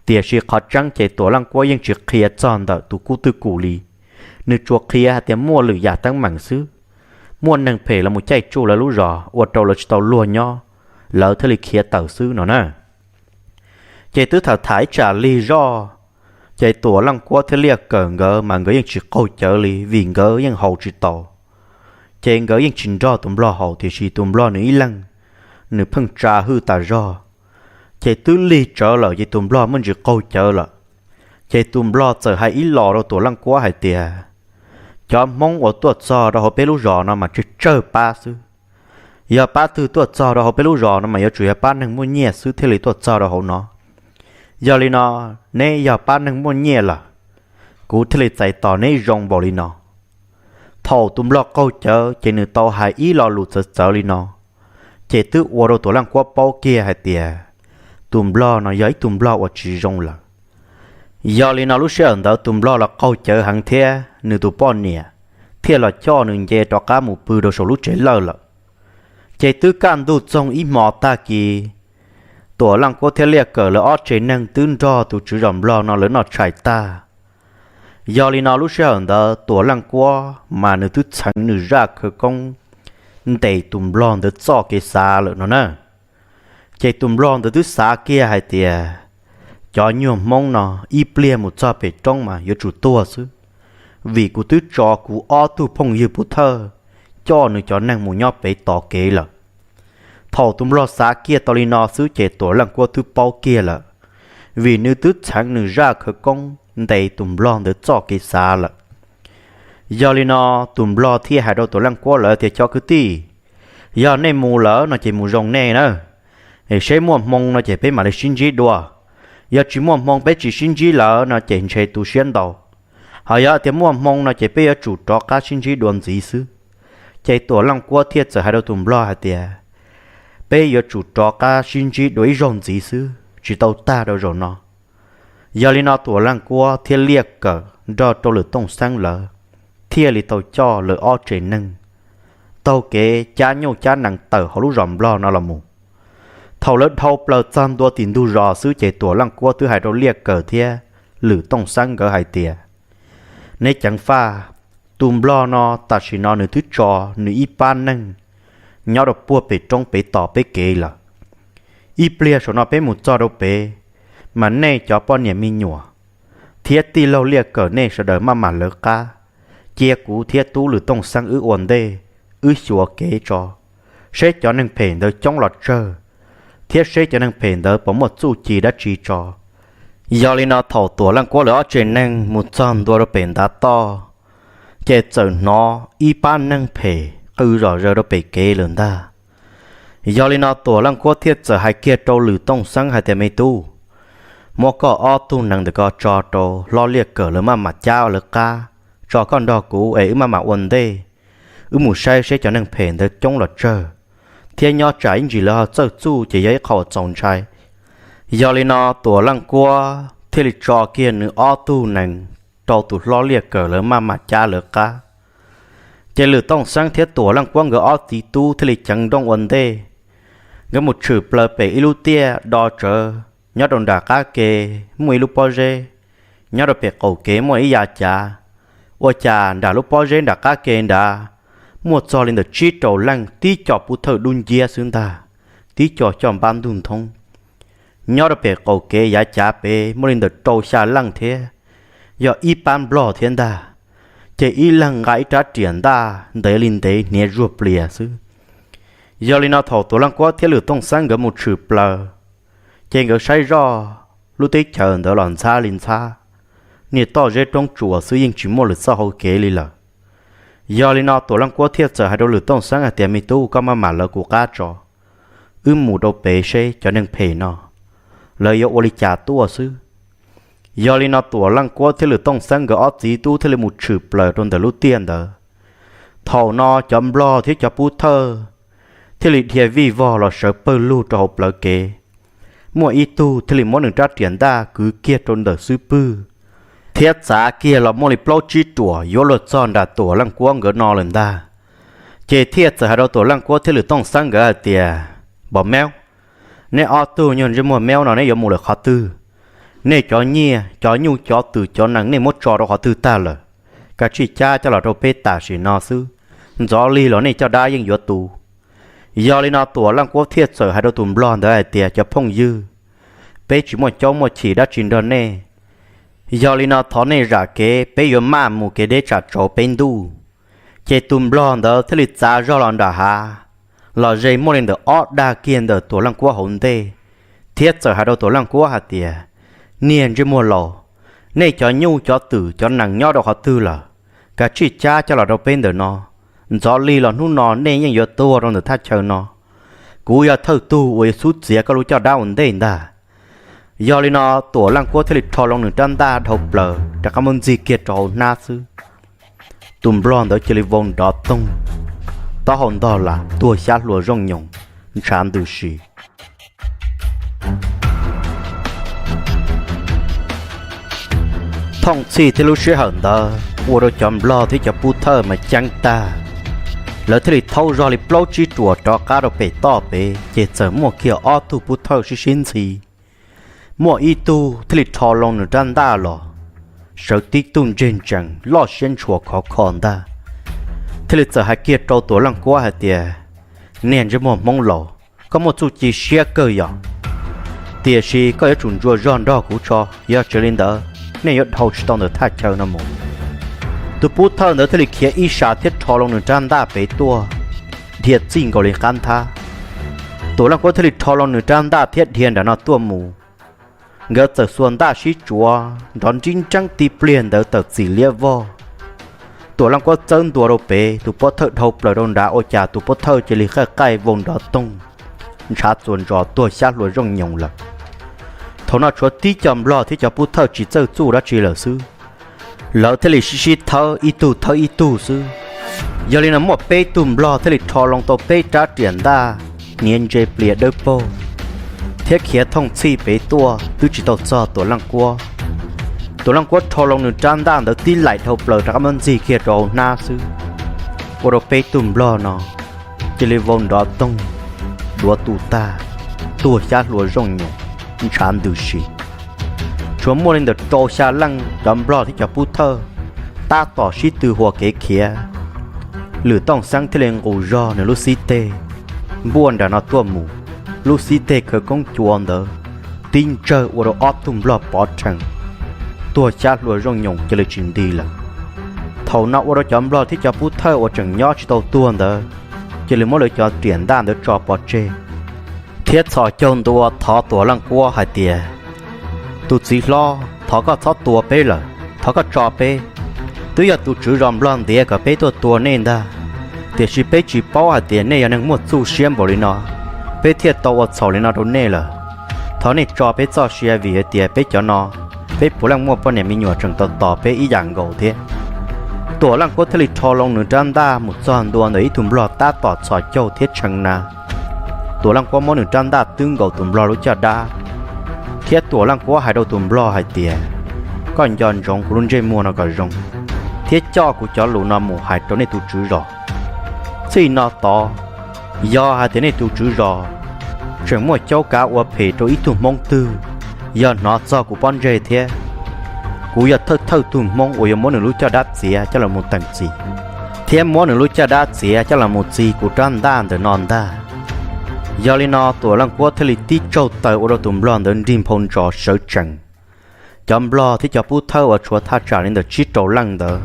Tiam sis qhov tseeb ces Tuam Leej Kuab yeej tsis qhia txog ntawm tus kub twj kum li, nws tsuas qhia hais tias muaj lwm yam teeb meem xwb, muaj neeg phem los mus caij tsuj lawv lub zos ua rau lawv tsis tau luag nyob, lawv thiaj li khiav tawm xwb no na. Ces twb tham tham ib tsam lig zoj, ces Tuam Leej Kuab thiab Liaj Kawm nkawd mas nkawd yeej tsis qaug cawv li vim nkawd yeej haus tsis tau. Ces nkawd yeej tsis nrog tus Nplog haus, tiam sis tus Nplog nws ib leeg, nws pheej tsa hwj tas zog. Ces twb lig tsawv lawm ces tus Nplog muaj ntsis qaug cawv lawm. Ces tus Nplog txawm hais ib los rau Tuam Leej Kuab hais tias, cov Hmoob uas tuaj txog rau hauv peb lub zos no mas tsawg tsawg pab xwb. Yog pab twg tuaj txog rau hauv peb lub zos no mas yuav tsum yog pab neeg muaj nyiaj xwb thiaj li tuaj txog rau hauv no. Yog li no, neb yog pab neeg muaj nyiaj lawm, kuv thiaj li txais tos neb zoo npaum li no. Thaum tus Nplog qaug cawv ces nws tau hais ib lo lus txawv txawv li no, ces twb ua rau Tuam Leej Kuab paub kiag hais tias tus Nplog no yog ib tug Nplog uas tsis zoo lawm. Yog li no lub sij hawm ntawd tus Nplog los qaug cawv heev thiab nws tus poj niam thiaj los coj nws nce rov qab mus pw rau saum lub tsev lawj lawm. Ces twb kaj ntug txoog ib hmo tag kis, Tuam Leej Kuab thiab Liaj Kawm lawv ob tsev neeg twb nrog tus tswv zos Nplog no lawv noj tshais tag. Yog li no lub sij hawm ntawd Tuam Leej Kuab mas nws twb txheev nws zaj khawv koob ntes tus Nplog ntawd txoj kev xav lawm no na. Ces tus Nplog ntawd twb xav kiag hais tias, cov nyuag Hmoob no ib pliag mus txog pem roob mas yuav tsum tuag xwb, vim kuv twb tso kuv ob tug phooj ywg pub thawj coj nws cov neeg mus nyob pem tod kev lawm. Thaum tus nplog xav kiag tau li no xwb ces Tuam Leej Kuab twb paub kiag lawm, vim nws twb txheev nws zaj khawv koob ntes tus nplog ntawd txoj kev xav lawm. Yog li no, tus nplog thiaj hais rau Tuam Leej Kuab lawv tias, Cov kwv tij, yog nej mus lawm no ces mus zoo nej na, es seb muaj hmoo no ces peb mam li sib ntsib dua. Yog tsis muaj hmoo peb tsis sib ntsib lawm no ces ntshe tu siab ntau. Ho yog tias muaj hmoo no ces peb yuav tsum rov qab sib ntsib dua ntxiv xwb. Ces Tuam Leej Kuab thiaj txawm hais rau tus nplog hais tias, Peb yuav tsum rov qab sib ntsib dua ib zaug ntxiv xwb, tsis tau tag rau zaum no. Yog li no Tuam Leej Kuab thiab Liaj Kawm nrog rau Lwm Tooj Xeeb lawv thiaj li tau coj lawv ob tsev neeg taug kev cab nyuj cab nees tawm hauv lub zos nplog no los mus. Thaum lawv dhau plaws txog ntua tim ntug zos xwb ces Tuam Leej Kuab twb hais rau Liaj Kawm thiab Lwm Tooj Xeeb nkawd hais tias, Neb ceev faj, tus nplog no tam sim no nws twb tso nws ib pab neeg nyob rau puag pem roob pem tos peb kev lawm. Ib pliag saum no peb mus txog rau pem, mas nej cov poj niam me nyuam thiab tij laug Liaj Kawm nej sawv daws maj mam lawv qab, cia kuv thiab tub Lwm Tooj Xeeb wb ua ntej, wb xyuas kev tso, seb cov neeg phem ntawd coob los tsawg, thiab seb cov neeg phem ntawd puas muaj txuj ci dab tsi tso. Yog li no thaum Tuam Leej Kuab lawv ob tsev neeg mus txog ntua rau pem ntav toj, ces txawm hnov ib pab neeg phem qw zom zaws rau pem kev lawm ntag. Yog li no Tuam Leej Kuab thiaj txawm hais kiag rau Lwm Tooj Xeeb hais tias, Me tub, muab koj ob tug nees ntawm ko tso rau hlob Liaj Kawm lawv maj mam cab lawv qab, tso koj nrog kuv es wb maj mam ua ntej, wb mus saib seb cov neeg phem ntawd coob los tsawg, thiab nyob tsam ib ntsis lawv ho txawj txuj ces yog ib qho uas txaus ntshai. Yog li no Tuam Leej Kuab thiaj li tso kiag nws ob tug nees rau tus hlob Liaj Kawm lawv maj mam cab lawv qab. Ces Lwm Tooj Xeeb thiab Tuam Leej Kuab nkawd ob txiv tub thiaj li ceev nrooj ua ntej. Nkawd mus tshwm plaws pem ib lub tiaj do tsawv, nyob rau nram qab ke muaj ib lub pob zeb, nyob rau pem qaum kev muaj ib yav cav. Ua cas nram lub pob zeb nram qab ke nrad muaj txog li ntawm tsib rau leej tib co pub thawj dub nciab xwb ntag, tib co coj npab ntuj nthoob. Nyob rau pem qaum kev yav cav pem muaj li ntawm rau xya leej thiab, yog ib pab nplog thiab ntag. Ces ib leeg nqa ib rab riam ntaj ntev li ntev hniav zuag plias xwb. Yog li no thaum Tuam Leej Kuab thiab Lwm Tooj Xeeb nkawd mus tshwm plaws, ces nkawd saib zoj lub teb chaws ntawd los ntxhab li ntxhab, niag toj zeb roob tsuas xwb yeej tsis muaj lwm txoj hau kev li lawm. Yog li no Tuam Leej Kuab thiaj txawm hais rau Lwm Tooj Xeeb hais tias, Me tub, koj maj mam lawv kuv qab tso, wb mus rau pem seb cov neeg phem no lawv yuav ua li cas tuaj xwb. Yog li no Tuam Leej Kuab thiab Lwm Tooj Xeeb nkawd ob txiv tub thiaj li mus tshwm plaws rau ntawm lub tiaj ntawd. Thaum no cov nplog thiab cov pub thawj thiaj li dhia vij vog los sawv pawg lug rau hauv plawv kev. Muaj ib tug thiaj li muab nws rab riam ntaj kwv kiag rau ntawm xub pwg, thiab txav kiag los muaj li plaub tsib ruam yuav luag txog nram Tuam Leej Kuab nkawd no lawm ntag. Ces thiaj txawm hais rau Tuam Leej Kuab thiab Lwm Tooj Xeeb nkawd hais tias, Npam Meub, neb ob tug nyuag ntsej muag meub no neb yuav mus lawm qhov twg? Nej cov nyiaj, cov nyuj, cov twm, cov nees nej muab tso rau qhov twg tag lawm? Kav tsij cab coj los rau peb tam sim no xwb, ntxov lig los nej caj dab yeej yuav tu. Yog li no Tuam Leej Kuab thiaj txawm hais rau tus nplog ntawd hais tias, Cov phooj ywg, peb tsis muaj caub muaj chim dab tsi nrog nej. Yog li no thov nej zam kev, peb yuav maj mus kev deb tsam tsaus peb ntuj. Ces tus nplog ntawd thiaj li txav zog los nram hav, los ze muaj li ntawm ob dag kiag ntawm Tuam Leej Kuab hauv ntej, thiab txawm hais rau Tuam Leej Kuab hais tias, Niag ntsej muag laus, nej cov nyuj cov twm cov nees nyob rau qhov twg lawm? Kav tsij cab coj los rau peb ntawm no. Ntxov lig los hnub no nej yeej yuav tuag rau ntawm thaj chaw no. Kuv yog thawj tug uas yuav xub txiav koj lub caj dab ua ntej ntag. Yog li no Tuam Leej Kuab thiaj li rho loo nws rab ntaj dhau plaws rov qab muab ntxig kiag rau hauv hnab xwb. Tus nplog ntawd cia li vau nrov toog, taub hau ntog lam tuag xyab hlua zooj nyoos, ntshav ntws si. Thooj txhij thiab lub sij hawm ntawd ua rau cov nplog thiab cov pub thawj mas ceeb tag. Lawv thiaj li thaub zog li plaub tsib ruam rov qab rau pem toj pem, ces txawm muaj kiag ob tug pub thawj sib sib ntxhi. Muaj ib tug thiaj li rho loo nws rab ntaj los, sawv tib tug ntseg ntsees loj siab ntshua khov kho ntag, thiaj li txawm hais kiag rau Tuam Leej Kuab hais tias, Niag ntsej muag Hmoob laus, koj muaj txuj ci siab kawg yom, tiam sis koj yuav tsum ntsuas zog nrog kuv tso, yog tsis li ntawd nej yuav dhau tsis tau ntawm thaj chaw no mus. Tus pub thawj ntawd thiaj li khiav ib sab thiab rho loo nws rab ntaj pem tuaj, dhia txij nkaus li qab nthab. Tuam Leej Kuab thiaj li rho loo nws rab ntaj thiab dhia nram no tuaj mus. Nkawd txawm xuas ntaj sib tsuav nrov nrib nreeb tib pliag ntawd tawm txim liab vog. Tuam Leej Kuab txawb ntua rau pem, tus pov thawj dhau plaws rau nrad ua cas tus pov thawj cia li qaij qaij vau nrov toog, ntshav txuas ntsos tuag xyab hlua zooj nyoos lawm. Thaum no tshuav tib co nplog thiab cov pov thawj tsis txawj txuj dab tsi lawm xwb, lawv thiaj li sib sib thawb ib tug thawb ib tug xwb. Yog li no muaj peb tug nplog thiaj li rho loo tau peb rab riam ntaj hniav ntse plias dawb paug thiab khiav thooj txhij pem tuaj twb tsis tau txog Tuam Leej Kuab. Tuam Leej Kuab rho loo nws rab ntaj ntawd tib laim dhau plaws rov qab muab ntxig kiag rau hauv hnab xwb, ua rau peb tug nplog no cia li vau nrov toog, duav tu tag, tuag xyab hlua zooj nyoos, ntshav ntws si. Tshuav muaj li ntawm rau xya leej cov nplog thiab cov pov thawj tab tom sib tw hua kev khiav. Lwm Tooj Xeeb thiaj li nqus zog nws lub xib teg npuaj nram no tuaj mus, lub xib teg khawv koob cua ntawd tib ntsawg ua rau ob tug nplog pov rhees, tuag xyab hlua zooj nyoos cia li tsis nti lawm. Thaum no ua rau cov nplog thiab cov pov thawj uas tseem nyob tsis tau tuag ntawd cia li muab lawv cov riam ntaj ntawd tso pov tseg, thiab txhos caug ntua thov Tuam Leej Kuab hais tias, tus txiv hlob, thov koj txhob tua peb lawm, thov koj tso peb. Twb yog tus tswv zos nplog ntiav kom peb tuaj tua nej ntag, tiam sis peb tsis paub hais tias nej yog neeg muaj txuj siab npaum li no, peb thiaj tau ua txhaum li no rau nej lawm. Thov nej tso peb txoj sia vim hais tias peb cov no, peb puav leej muaj poj niam me nyuam tseem tos tos peb ib yam nkaus thiab. Tuam Leej Kuab thiaj li rho loo nws rab ntaj mus txog ntua ntawm ib tug nplog tab tom txhos caug thiab tshee na. Tuam Leej Kuab muab nws rab ntaj twb nkaus tus nplog lub caj dab, thiab Tuam Leej Kuab hais rau tus nplog hais tias, koj nco ntsoov kuv lub ntsej muag no kom zoo, thiab coj kuv cov lus no mus hais rau nej tus tswv zos. Txij no tod, yog hais tias nej tus tswv zos tseem muaj caub kav ua phem rau ib tug Hmoob twg, yog hnov txog kuv pob ntseg thiab, kuv yog thawj thawj tug Hmoob uas yuav muab nws lub caj dab txiav coj los mus teem txim, thiab muab nws lub caj dab txiav coj los mus txi kuv rab ntaj ntawm no ntag. Yog li no Tuam Leej Kuab thiaj li tib tsaug taws ua rau tus nplog ntawd nrig nphau ntsos sawv tsees. Cov nplog thiab cov pov thawj uas tshuav thaj tsam li ntawm tsib rau leej ntawd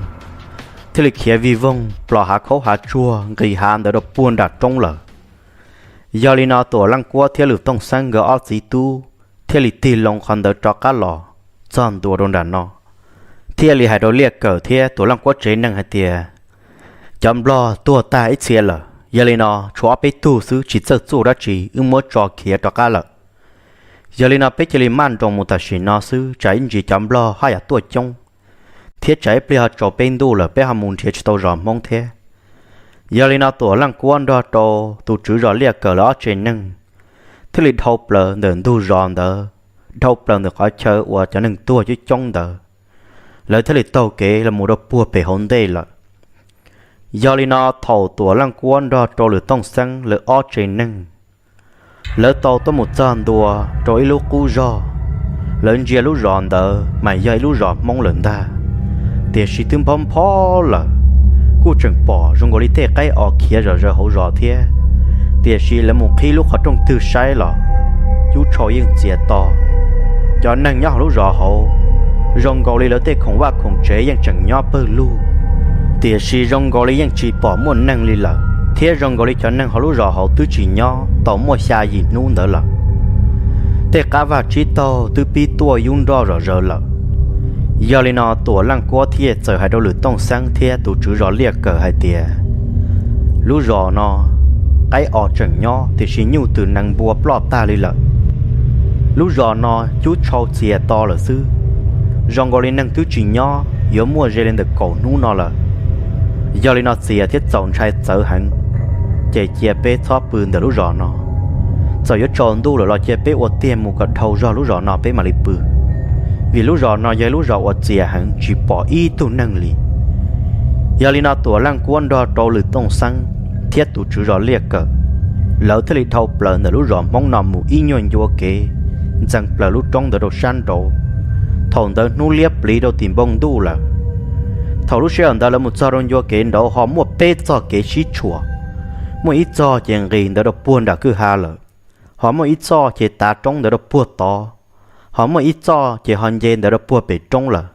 thiaj li khiav vij voog plos hav khaub hav tsuag nqis hav ntawd rau puag nram roob lawm. Yog li no Tuam Leej Kuab thiab Lwm Tooj Xeeb nkawd ob txiv tub thiaj li tig loo qhov ntawd rov qab los txog ntua rau nram no, thiaj li hais rau Liaj Kawm thiab Tuam Leej Kuab tsev neeg hais tias, cov nplog tuag tag ib txhia lawm, yog li no tshuav ob peb tug xwb tsis txawj txuj dab tsi, wb muab tso khiav rov qab lawm. Yog li no peb cia li maj nroos mus tam sim no xwb, tsam ib ntsis cov nplog haj yam tuaj coob, thiab tsam ib pliag ho tsaus peb ntuj lawm peb ho mus nrhiav tsis tau zos Hmoob thiab. Yog li no Tuam Leej Kuab nrog rau tus tswv zos Liaj Kawm lawv ob tsev neeg thiaj li dhau plaws ntawm ntug zos ntawd, dhau plaws ntawm qhov chaw uas cov neeg tuag coob coob ntawd, lawv thiaj li taug kev los mus rau puag pem hauv ntej lawm. Yog li no thaum Tuam Leej Kuab nrog rau Lwm Tooj Xeeb lawv ob tsev neeg, lawv tau tuaj mus txog ntua rau ib lub qub zog, lawv ntsia lub zos ntawd mas yog ib lub zos Hmoob lawm ntag, tiam sis twb nphob nphob lawm, kuj tseem pom zoo nkaus li tej qaib os khiav zom zaws hauv zos thiab. Tiam sis lawv mus qhib lub qhov rooj twg saib los cub tshau yeej txias to. Cov neeg nyob hauv lub zos hauv zoo nkaus li lawv tej khoom vaj khoom tsev yeej tseem nyob pawg lug, tiam sis zoo nkaus li yeej tsis pom muaj neeg li lawm, thiab zoo nkaus li cov neeg hauv lub zos hauv twb tsis nyob tau muaj xya yim hnub ntawd lawm. Tej qab vaj tsib taug twb pib tuaj yub nroj zom zaws lawm. Yog li no Tuam Leej Kuab thiaj txawm hais rau Lwm Tooj Xeeb thiab tus tswv zos Liaj Kawm hais tias, lub zos no qaib os tseem nyob tiam sis nyuj twm nees npua ploj tag li lawm. Lub zos no cub tshau txias to lawm xwb, zoo nkaus li neeg twb tsis nyob yuav muaj ze li ntawm kaum hnub no lawm. Yog li no txias thiab txaus ntshai txawv heev, ces cia peb txhob pw ntawm lub zos no. Txawm yuav tsaus ntuj lawm los cia peb ua tiag mus kom dhau zog lub zos no peb mam li pw, vim lub zos no yog ib lub zos uas txias heev tsis pom ib tug neeg li. Yog li no Tuam Leej Kuab nrog rau Lwm Tooj Xeeb thiab tus tswv zos Liaj Kawm, lawv thiaj li dhau plaws ntawm lub zos Hmoob no mus ib nyuag ncua kev, ntxeev plaws lub roob ntawd rau sab nraud. Thaum ntawd hnub liab pliv rau tim npoo ntuj lawm. Thaum lub sij hawm ntawd lawv mus txog rau ncua kev nraud ho muaj peb txoj kev sib tshuam, muaj ib txoj ces nqis ntawd rau puag nram kwj ha lawm, ho muaj ib txoj ces tav roob ntawd rau puag tod, ho muaj ib txoj ces ho nce ntawd rau puag pem roob lawm.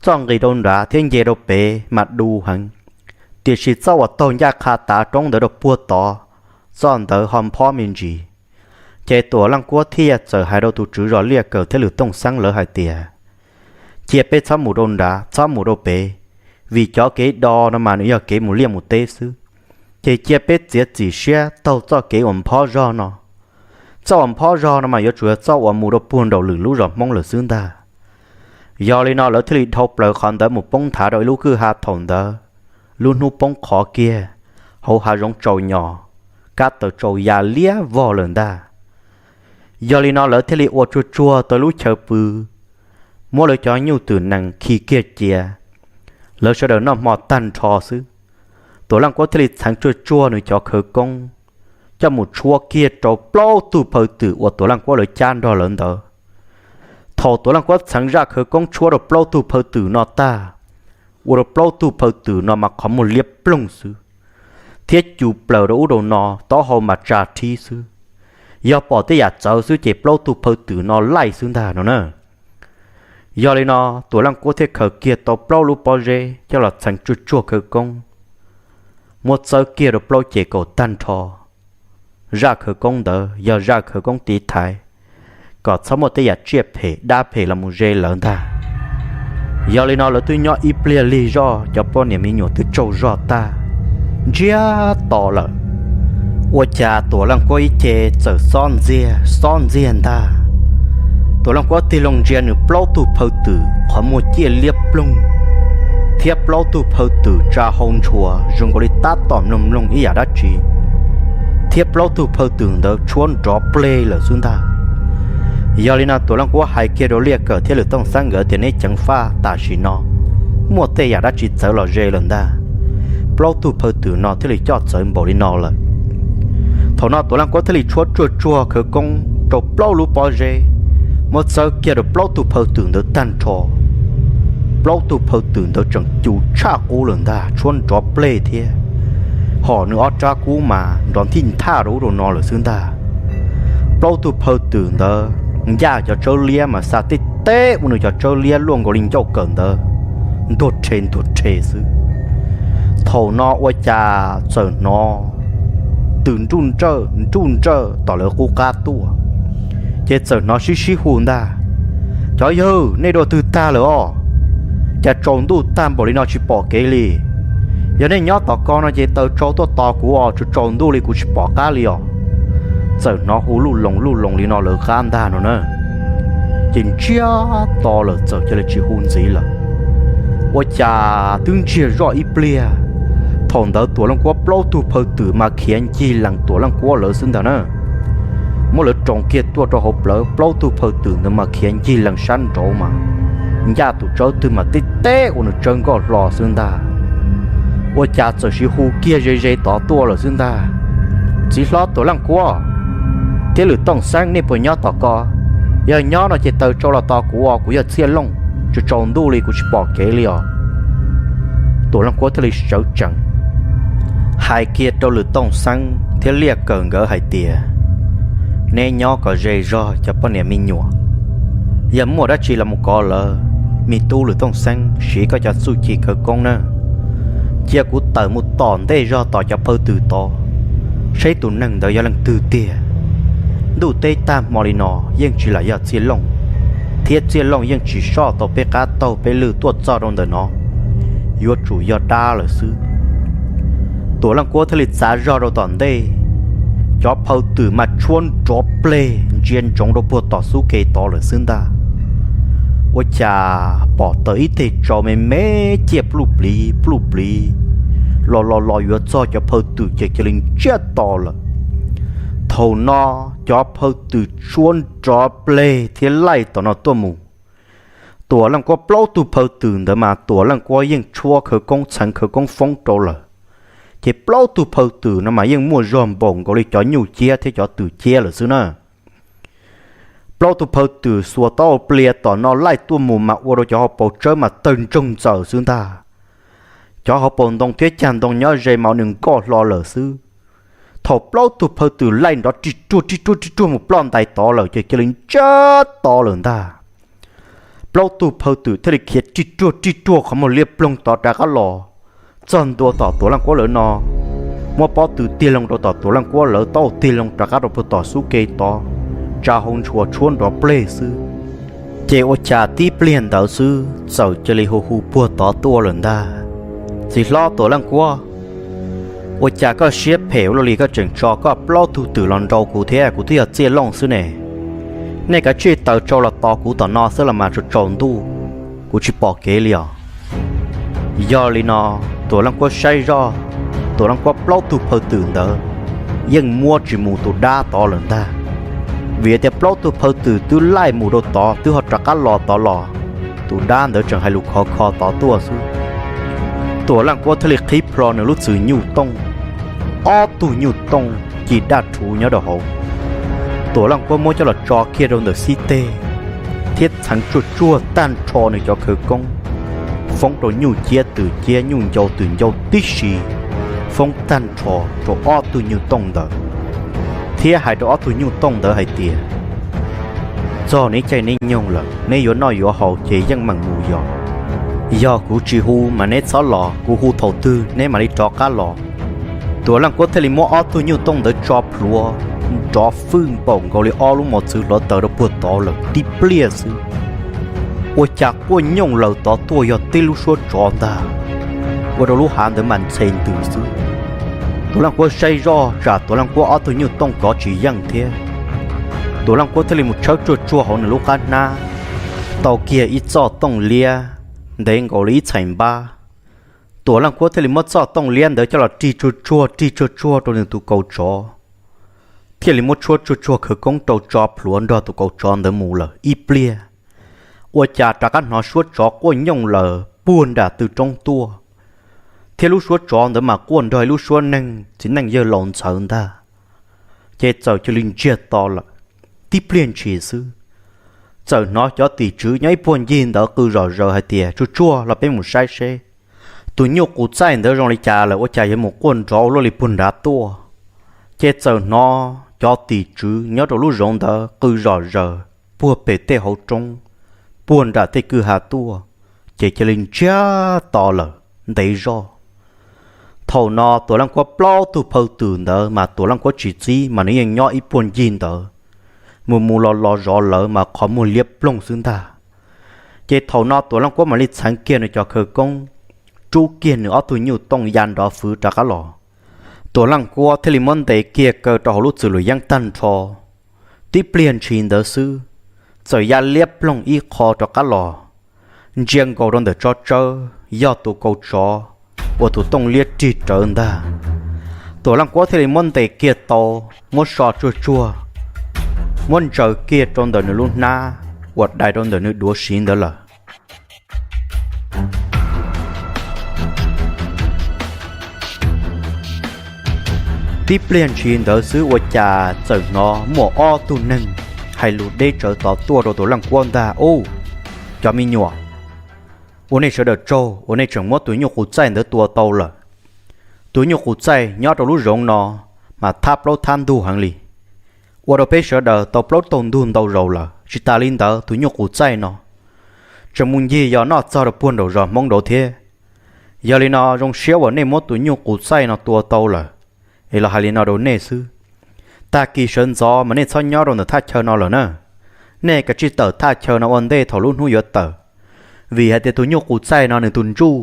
Txoj nqis rau nrad thiab nce rau pem mas du heev, tiam sis txoj uas taug ncaj qha tav roob ntawd rau puag tod, txoj ntawd ho nphob me ntsis, Ces Tuam Leej Kuab thiaj txawm hais rau tus tswv zos Liaj Kawm thiab Lwm Tooj Xeeb lawv hais tias, cia peb txhob mus rau nrad, txhob mus rau pem, vim cov kev do no mas nws yog kev mus liaj mus teb xwb. Ces cia peb txiav txim siab taug txoj kev uas nphob zog no. Txoj uas nphob zog no mas yuav tsum yog txoj uas mus rau puag nraum lwm lub zos Hmoob lawm xwb ntag. Yog li no lawv thiaj li dhau plaws qhov ntawd mus poob nthav rau ib lub kwj ha. Thaum ntawd lub hnub poob qho kiag, hauv hav zoov tsaus nyos, kab taws tsaus ya liab vog lawm ntag. Yog li no lawv thiaj li ua tsuag tsuag tau lub chaw pw, muab lawv cov nyuj twm nees khi kiag cia. Lawv sawv daws noj hmo tag nrho xwb, Tuam Leej Kuab thiaj li txheev tsuag tsuag nws cov khawv koob coj mus tshuab kiag rau plaub tug phaw twm uas Tuam Leej Kuab lawv cab nrog lawv ntawd. Thaum Tuam Leej Kuab txheev zaj khawv koob tshuab rau plaub tug phaw twm no tag, ua rau plaub tug phaw twm no mas qhov muag liab ploog xwb, thiab cus plaws rau ub rau no, taub hau mas tsa rhib xwb. Yog pom tej yam txawv xwb ces plaub tug phaw twm no laij xwb ntag no na. Yog li no Tuam Leej Kuab thiaj khaws kiag tau plaub lub pob zeb coj los txheev tsuag tsuag khawv koob, muab txawb kiag rau plaub ces kaum tag nrho. Zaj khawv koob ntawd yog zaj khawv koob tiv thaiv kom txhob muaj tej yam tsiaj phem dab phem los mus ze lawv ntag. Yog li no lawv twb nyob ib pliag lig zog, cov poj niam me nyuam twb tsaug zog tag, ntsiag to lawm. Ua cas Tuam Leej Kuab ib ce txawm xob ntxiag xob ntxiag ntag. Tuam Leej Kuab tig loo ntsia nws plaub tug phaw twm qhov muag ciaj liab ploog, thiab plaub tug phaw twm tsa hau ntshua zoo nkaus li tab tom mloog mloog ib yam dab tsi, thiab plaub tug phaw twm ntawd tshuab nrov pleg lawm xwb ntag. Yog li no Tuam Leej Kuab hais kiag rau Liaj Kawm thiab Lwm Tooj Xeeb nkawd tias, neb ceev faj, tam sim no muaj tej yam dab tsi txawv los ze lawm ntag. Plaub tug phaw twm no thiaj li coj txawv npaum li no lawm. Thaum no Tuam Leej Kuab thiaj li tshuab tsuag tsuag khawv koob rau plaub lub pob zeb, muab txawb kiag rau plaub tug phaw twm ntawd tag nrho. Plaub tug phaw twm ntawd tseem cus tshaj qub lawm ntag, tshuab nrov pleg thiab, hom nws ob rab kub mas nrov nthij nthaj rau ub rau no lawm xwb ntag. Plaub tug phaw twm ntawd ncaj cov tsawb liab mas xa tib teb ua nws cov tsawb liab luaj nkaus li ncauj kawm ntawd, ntuag rhe ntuag rhe xwb. Thaum no ua cas txawm hnov tws nruj nrawj nruj nrawj tom lawv qub qab tuaj, ces txawm hnov sib sib hu ntag, cov yawg, nej dua twg tag lawm os? Cas tsaus ntuj tag npaum li no tsis pom kev li? Yog nej nyob tom ko no ces taws tsau tuaj tos kuv os, tsaus tsaus ntuj li kuv tsis pom qab li os. Txawm hnov hu luj loos luj loos li no lawv qab ntag no na. Ces ntsiag to lawm txawm cia li tsis hu ntxiv lawm. Ua cas twb ntsiag zoj ib pliag, thaum ntawd Tuam Leej Kuab plaub tug phaw twm mas khiav ncig lees Tuam Leej Kuab lawv xwb ntag na. Muab lawv roos kiag tuaj rau hauv plawv, plaub tug phaw twm ntawd mas khiav ncig lees sab nraud mas ncaj tus tsawb twg mas tib teb ua nws tsawb nkoj hlo xwb ntag. Ua cas txawm sib hu kiag ze ze tod tuaj lawm xwb ntag. Txiv hlob Tuam Leej Kuab thiab Lwm Tooj Xeeb, nej puas nyob tom ko? Yog nyob no ces taws tsau los tos kuv os, kuv yog Txhiaj Looj, tsaus tsaus ntuj li kuv tsis pom kev li os. Tuam Leej Kuab thiaj li sawv tsees hais kiag rau Lwm Tooj Xeeb thiab Liaj Kawm nkawd hais tias, neb nyob kom ze zog cov poj niam me nyuam, yog muaj dab tsi los mus kov lawv. Me tub Lwm Tooj Xeeb, siv koj cov txuj ci khawv koob na, cia kuv tawm mus tom ntej zog tom cov phaw twm tod, saib tus neeg ntawd yog leej twg tiag. Ntuj teb tag hmo li no yeej tsis lam yog Txhiaj Looj, thiab Txhiaj Looj yeej tsis soj tau peb qab taug peb lw tuaj txog rau ntawm no, yuav tsum yog dab lawm xwb. Tuam Leej Kuab thiaj li txav zog rau tom ntej, cov phaw twm mas tshuab nrov pleg ntsia ntsoov rau puag tom xub ke tod lawm xwb ntag. Ua cas pom tawm ib teg tsau me me ciaj pluj pliv pluj pliv los los los yuav txog cov phaw twm ces cia li ntsiag to lawm. Thaum no cov phaw twm tshuab nrov pleg thiab laij tom no tuaj mus. Tuam Leej Kuab plaub tug phaw twm ntawd mas Tuam Leej Kuab yeej tshuab khawv koob txheev khawv koob foob rau lawm, ces plaub tug phaw twm no mas yeej muaj zog npaum nkaus li cov nyuj ciab thiab cov twm ciab lawm xwb na. Plaub tug phaw twm xuas taub hau plias tom no laij tuaj mus mas ua rau cov hauv paus tsawb mas tawg ntsoog ntxaws xwb ntag. Cov hauv paus ntoo thiab cag ntoo nyob ze mas ua nws nkoj hlo lawm xwb. Thaum plaub tug phaw twm laij nrov rig ruag rig ruag rig ruag mus ploj ntais tod lawm ces cia li ntsiag to lawm ntag. Plaub tug phaw twm thiaj li khiav rig ruag rig ruag qhov muag liab ploog tod rov qab los txog ntua tom Tuam Leej Kuab lawv no, muab pob tw tig loo rau tom Tuam Leej Kuab lawv taub hau tig loo rov qab rau puag tom xub ke tod. tsa hau ntshua tshuab nrov pleg xwb. Ces ua cas tib pliag ntawd xwb txawm cia li hu hu puag tod tuaj lawm ntag: Txiv hlob Tuam Leej Kuab, ua cas koj siab phem ua luaj li, koj tseem tso koj plaub tug twm los nrau kuv thiab, kuv twb yog Txiaj Looj xwb ne. Nej kav tsij taws tsau los tos kuv tom no xwb los mas, tsaus ntuj kuv tsis pom kev li os. Yog li no, Tuam Leej Kuab saib zoj, Tuam Leej Kuab plaub tug phaw twm ntawd yeej muab tsis mus tus dab tod lawm ntag. Vim tias plaub tug phaw twm twb laij mus rau tod, twb ho rov qab los tod los, tus dab ntawd tseem hais lus khov kho tod tuaj xwb. Tuam Leej Kuab thiaj li qhib plho nws lub txwm nyuj tooj, ob tug nyuj tooj ci daj rhuv nyob rau hauv. Tuam Leej Kuab muab coj los tso kiag rau ntawm xib teg, thiab txheev tsuag tsuag tag nrho nws cov khawv koob, foob rau nyuj ciab twm ciab, nyuj ncau twm ncau tib si, foob tag nrho rau ob tug nyuj tooj ntawd, thiab hais rau ob tug nyuj tooj ntawd hais tias, Txog neb caij neb nyoog lawm, neb yuav noj yuav haus ces yeej meem mus yos. Yog kuv tsis hu mas neb txhob los, kuv hu thaum twg neb mam li rov qab los. Tuam Leej Kuab thiaj li muab ob tug nyuj tooj ntawd tso plhuav nrov fwj npaum nkaus li ob lub mos txwv hluav taws rau puag tod lawm tib pliag xwb. Ua cas quaj nyooj laws tod tuaj yog tib lub suab tsov ntag, ua rau lub hav ntawd mas ntxhe ntws xwb. Tuam Leej Kuab saib zoj tsam Tuam Leej Kuab ob tug nyuj tooj kov tsis yeej thiab. Tuam Leej Kuab thiaj li mus tshawb tsuag tsuag hauv nws lub qab hnab, tau kiag ib txoj tooj liab ntev nkaus li ib txhais npab. Tuam Leej Kuab thiaj li muab txoj tooj liab ntawd coj los rig tsuag tsuag rig tsuag tsuag rau nws tus kaus tsov, thiaj li muab tshuab tsuag tsuag khawv koob rau tso plhuav nrog tus kaus tsov ntawd mus lawm ib pliag. Ua cas rov qab hnov suab tsov quaj nyooj laws puag nram tw roob tuaj, thiab lub suab tsov ntawd mas quaj nrog ib lub suab neeg txiv neej yawg laus ntxhawv ntag. Ces txawm cia li ntsiag to lawm. Tib pliag ntshis xwb, txawm hnov cov tim tswv nyob ib puag ncig ntawd qw zom zaws hais tias, Tsuag tsuag los peb mus saib seb tus nyuj qus txaij ntawd zoo li cas lawm, ua cas yuav mus quaj nrov ua luaj li puag nrad tuaj. Ces txawm hnov cov tim tswv nyob rau lub zoov ntawd qw zom zaws puag pem tej hauv roob, puag nram tej kwj ha tuaj, ces cia li ntsiag to lawm ntev zoj. Thaum no Tuam Leej Kuab plaub tug phaw twm ntawd mas Tuam Leej Kuab tsis txib mas nws yeej nyob ib puag ncig ntawd, mus mus los los zov lawv mas qhov muag liab ploog xwb ntag. Ces thaum no Tuam Leej Kuab mam li txheev kiag nws cov khawv koob, rub kiag nws ob tug nyuj tooj ya nrov fwv rov qab los. Tuam Leej Kuab thiaj li muab ntes kiag kaw rau hauv lub txwm lus yeeb tag nrho. Tib pliag ntshis ntawd xwb, txawm ya liab ploog ib qho rov qab los, ntsia nkaus rau ntawm tsob tsawb yog tus kaus tsov uas tus tooj liab rig rawv ntag. Tuam Leej Kuab thiaj li muab ntes kiag tau, muab so tsuag tsuag, muab ntsaws kiag rau ntawm nws lub hnab uas dai rau ntawm nws duav siv ntawd lawm. Tib pliag ntshis ntawd xwb ua cas txawm hnov muaj ob tug neeg hais lus deb tsawv tod tuaj rau Tuam Leej Kuab ntag, Ub, cov me nyuam, ua nej sawv daws tsaug uas nej tseem muab tus nyuj qus txaij ntawd tua tau lawm. Tus nyuj qus txaij nyob rau lub zoov no mas thab plaub thab ntug heev li, ua rau peb sawv daws tau plaub tau ntug ntau zaus lawm. Tsis tas li ntawd, tus nyuj qus txaij no tseem mus ncig yos noj txog rau puag nraum zos Hmoob nraud thiab. Yog li no zoo siab uas nej muab tus nyuj qus txaij no tua tau lawm, es los hais li no rau nej xwb. Tag kis sawv ntxov mas nej txhob nyob rau ntawm thaj chaw no lawm na. Nej kav tsij tawm thaj chaw no ua ntej thaum lub hnub yuav tawm, vim hais tias tus nyuj qus txaij no nws tus ntsuj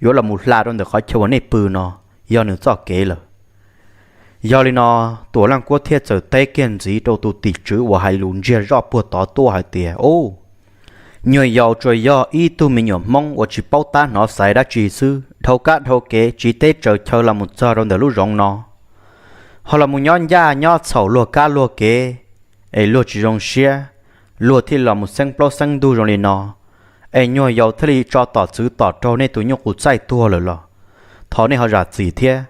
yuav los mus hla rau ntawm qhov chaw uas nej pw no, yog nws txoj kev lawm. Yog li no, Tuam Leej Kuab thiaj txawm teb kiag ntxiv rau tus tim tswv uas hais lus ntsiag zoj puag tod tuaj hais tias, Ub, nyuag yaus tsuas yog ib tug me nyuam Hmoob uas tsis paub tab hnov xaiv dab tsi xwb, dhau kab dhau kev tsiv teb tsaws chaw los mus txog rau ntawm lub zoov no, ho los mus nyob ncaj nyob txhaum luag kab luag kev, es luag tsis zoo siab, luag thiaj los mus xeeb plaub xeeb ntug zoo li no. Es nyuag yaus thiaj li tso tom txwv tom raug nej tus nyuj qus txaij tuag lawm los thov nej ho zam txim thiab.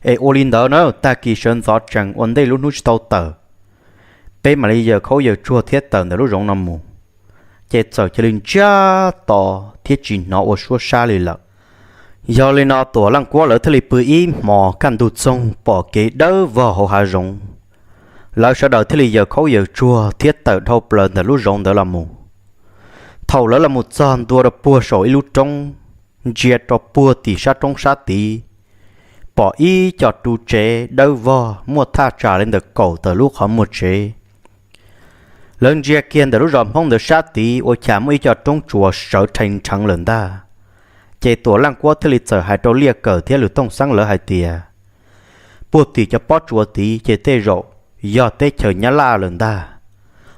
Es ua li ntawd na, tag kis sawv ntxov tsees ua ntej lub hnub tsis tau tawm, peb mam li yawm khaub yawm tsuag thiab tawm ntawm lub zoov no mus. Ces txawm cia li ntsiag to thiab tsis hnov ua suab sab li lawm. Yog li no Tuam Leej Kuab lawv thiaj li pw ib hmos kaj ntug txoog pom kev dawb vog hauv hav zoov. Lawv sawv daws thiaj li yawm khaub yawm tsuag thiab tawm dhau plaws ntawm lub zoov ntawd los mus. Thaum lawv los mus txog ntua rau puag saum ib lub roob, ntsia rau puag tim sab roob sab tid, pom ib co ru tsev dawb vog muaj thaj tsam li ntawm kaum tawm lub qhov muag tsev. Lawv ntsia kiag ntawm lub zos Hmoob ntawd sab tid ua cas muaj ib co roob tsuas sawv rhais nrheev lawm ntag. Ces Tuam Leej Kuab thiaj li txawm hais rau Liaj Kawm thiab Lwm Tooj Xeeb lawv hais tias, puag tim cov pob tsuas tid ces tej zaum yog teb chaws Nyab Laj lawm ntag,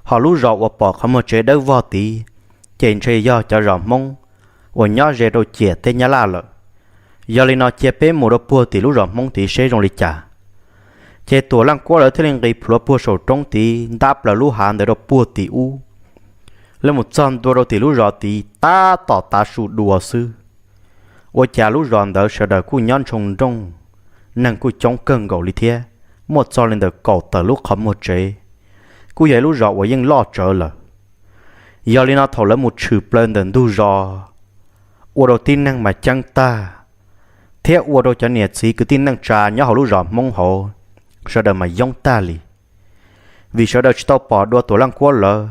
ho lub zos uas pom qhov muag tsev dawb vog tid ces ntshe yog cov zos Hmoob uas nyob ze rau ciam teb Nyab Laj lawm. Yog li no cia peb mus rau puag tim lub zos Hmoob tid seb zoo li cas. Ces Tuam Leej Kuab lawv thiaj li nqis plhuav puag saum roob tid ntab plaws lub hav ntawd rau puag tim ub. Lawv mus txog ntua rau tim lub zos tid tab tom tav su dua xwb, ua cas lub zos ntawd sawv daws kuj nyob ntshoo nrooj, neeg kuj coob kawg nkaus li thiab, muaj txog li ntawm kaum tawm lub qhov muag tsev, kuj yog ib lub zos uas yeej loj tsawv lawm. Yog li no thaum lawv mus tshwm plaws ntawm ntug zos, ua rau tib neeg mas ceeb tag, thiab ua rau cov niam txiv kwv tij neej tsa nyob hauv lub zos Hmoob hauv sawv daws mas yoob tag li, vim sawv daws tsis tau pom dua Tuam Leej Kuab lawv,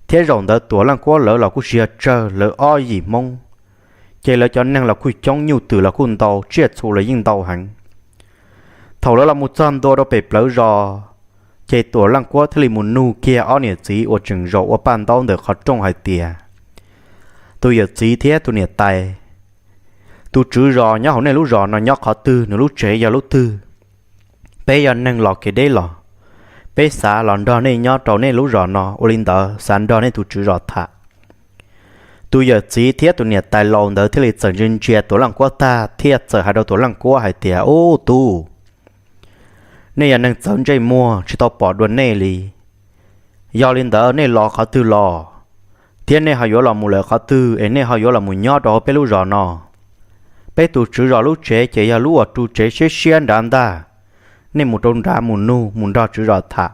thiab zaum ntawd Tuam Leej Kuab lawv los kuj tsis yog tsawg, lawv ob yim Hmoob, ces lawv cov neeg los kuj coob, nyuj twm los kuj ntau, tsiaj txhu los yeej ntau heev. Thaum lawv los mus txog ntua rau pem plawv zos, ces Tuam Leej Kuab thiaj li mus nug kiag ob niam txiv uas tseem zaum ua paj ntaub ntawm qhov rooj hais tias, tus yawm txiv thiab tus niam tais, tus tswv zos nyob hauv nej lub zos no nyob qhov twg, nws lub tsev yog lub twg? Peb yog neeg los kev deb los, peb xav los nrog nej nyob rau nej lub zos no, ua li ntawd xav nrog nej tus tswv zos tham. Tus yawm txiv thiab tus niam tais laus ntawd thiaj li txawm ntsia ntsia Tuam Leej Kuab tag thiaj txawm hais rau Tuam Leej Kuab hais tias, ub tub, nej yog neeg txawv ntsej muag tsis tau pom dua nej li. Yog li ntawd nej los qhov twg los, thiab nej ho yuav los mus lawm qhov twg es nej ho yuav los mus nyob rau hauv peb lub zos no? Peb tus tswv zos lub tsev ces yog lub uas ru tsev siab siab nrad ntag. Nej mus rau nrad mus nug mus nrog tswv zos tham.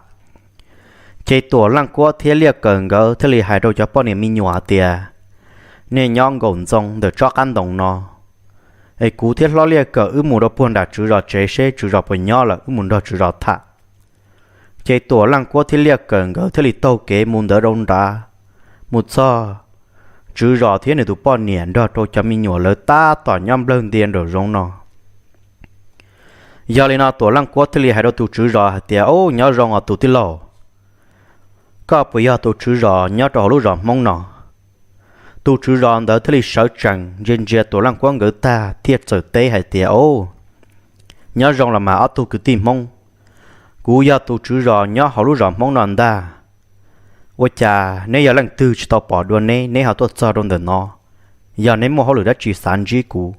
Ces Tuam Leej Kuab thiab Liaj Kawm nkawd thiaj li hais rau cov poj niam me nyuam hais tias, nej nyob nkaum ntxoo ntawm tsob qab ntoo no, es kuv thiab hlob Liaj Kawm wb mus rau puag nram tswv zos tsev seb tswv zos puas nyob lawm wb mus nrog tswv zos tham. Ces Tuam Leej Kuab thiab Liaj Kawm nkawd thiaj li taug kev mus ntawd rau nrad, mus txog, tswv zos thiab nws tus poj niam nrog rau cov me nyuam lawv tab tom nyob nplawg ntia nraum zoov no. Yog li no Tuam Leej Kuab thiaj li hais rau tus tswv zos hais tias, ub, nyob zoo os tus tij laug, koj puas yog tus tswv zos nyob rau hauv lub zos Hmoob no? Tus tswv zos ntawd thiaj li sawv tsees ntsia ntsia Tuam Leej Kuab nkawd tag thiaj txawm teb hais tias, ub, nyob zoo los mas ob tug kwv tij Hmoob, kuv yog tus tswv zos nyob hauv lub zos Hmoob no ntag. Ua cas neb yog leej twg tsis tau pom dua neb, neb ho tuaj txog rau ntawm no? Yog neb muaj hauj lwm dab tsi xav ntsib kuv?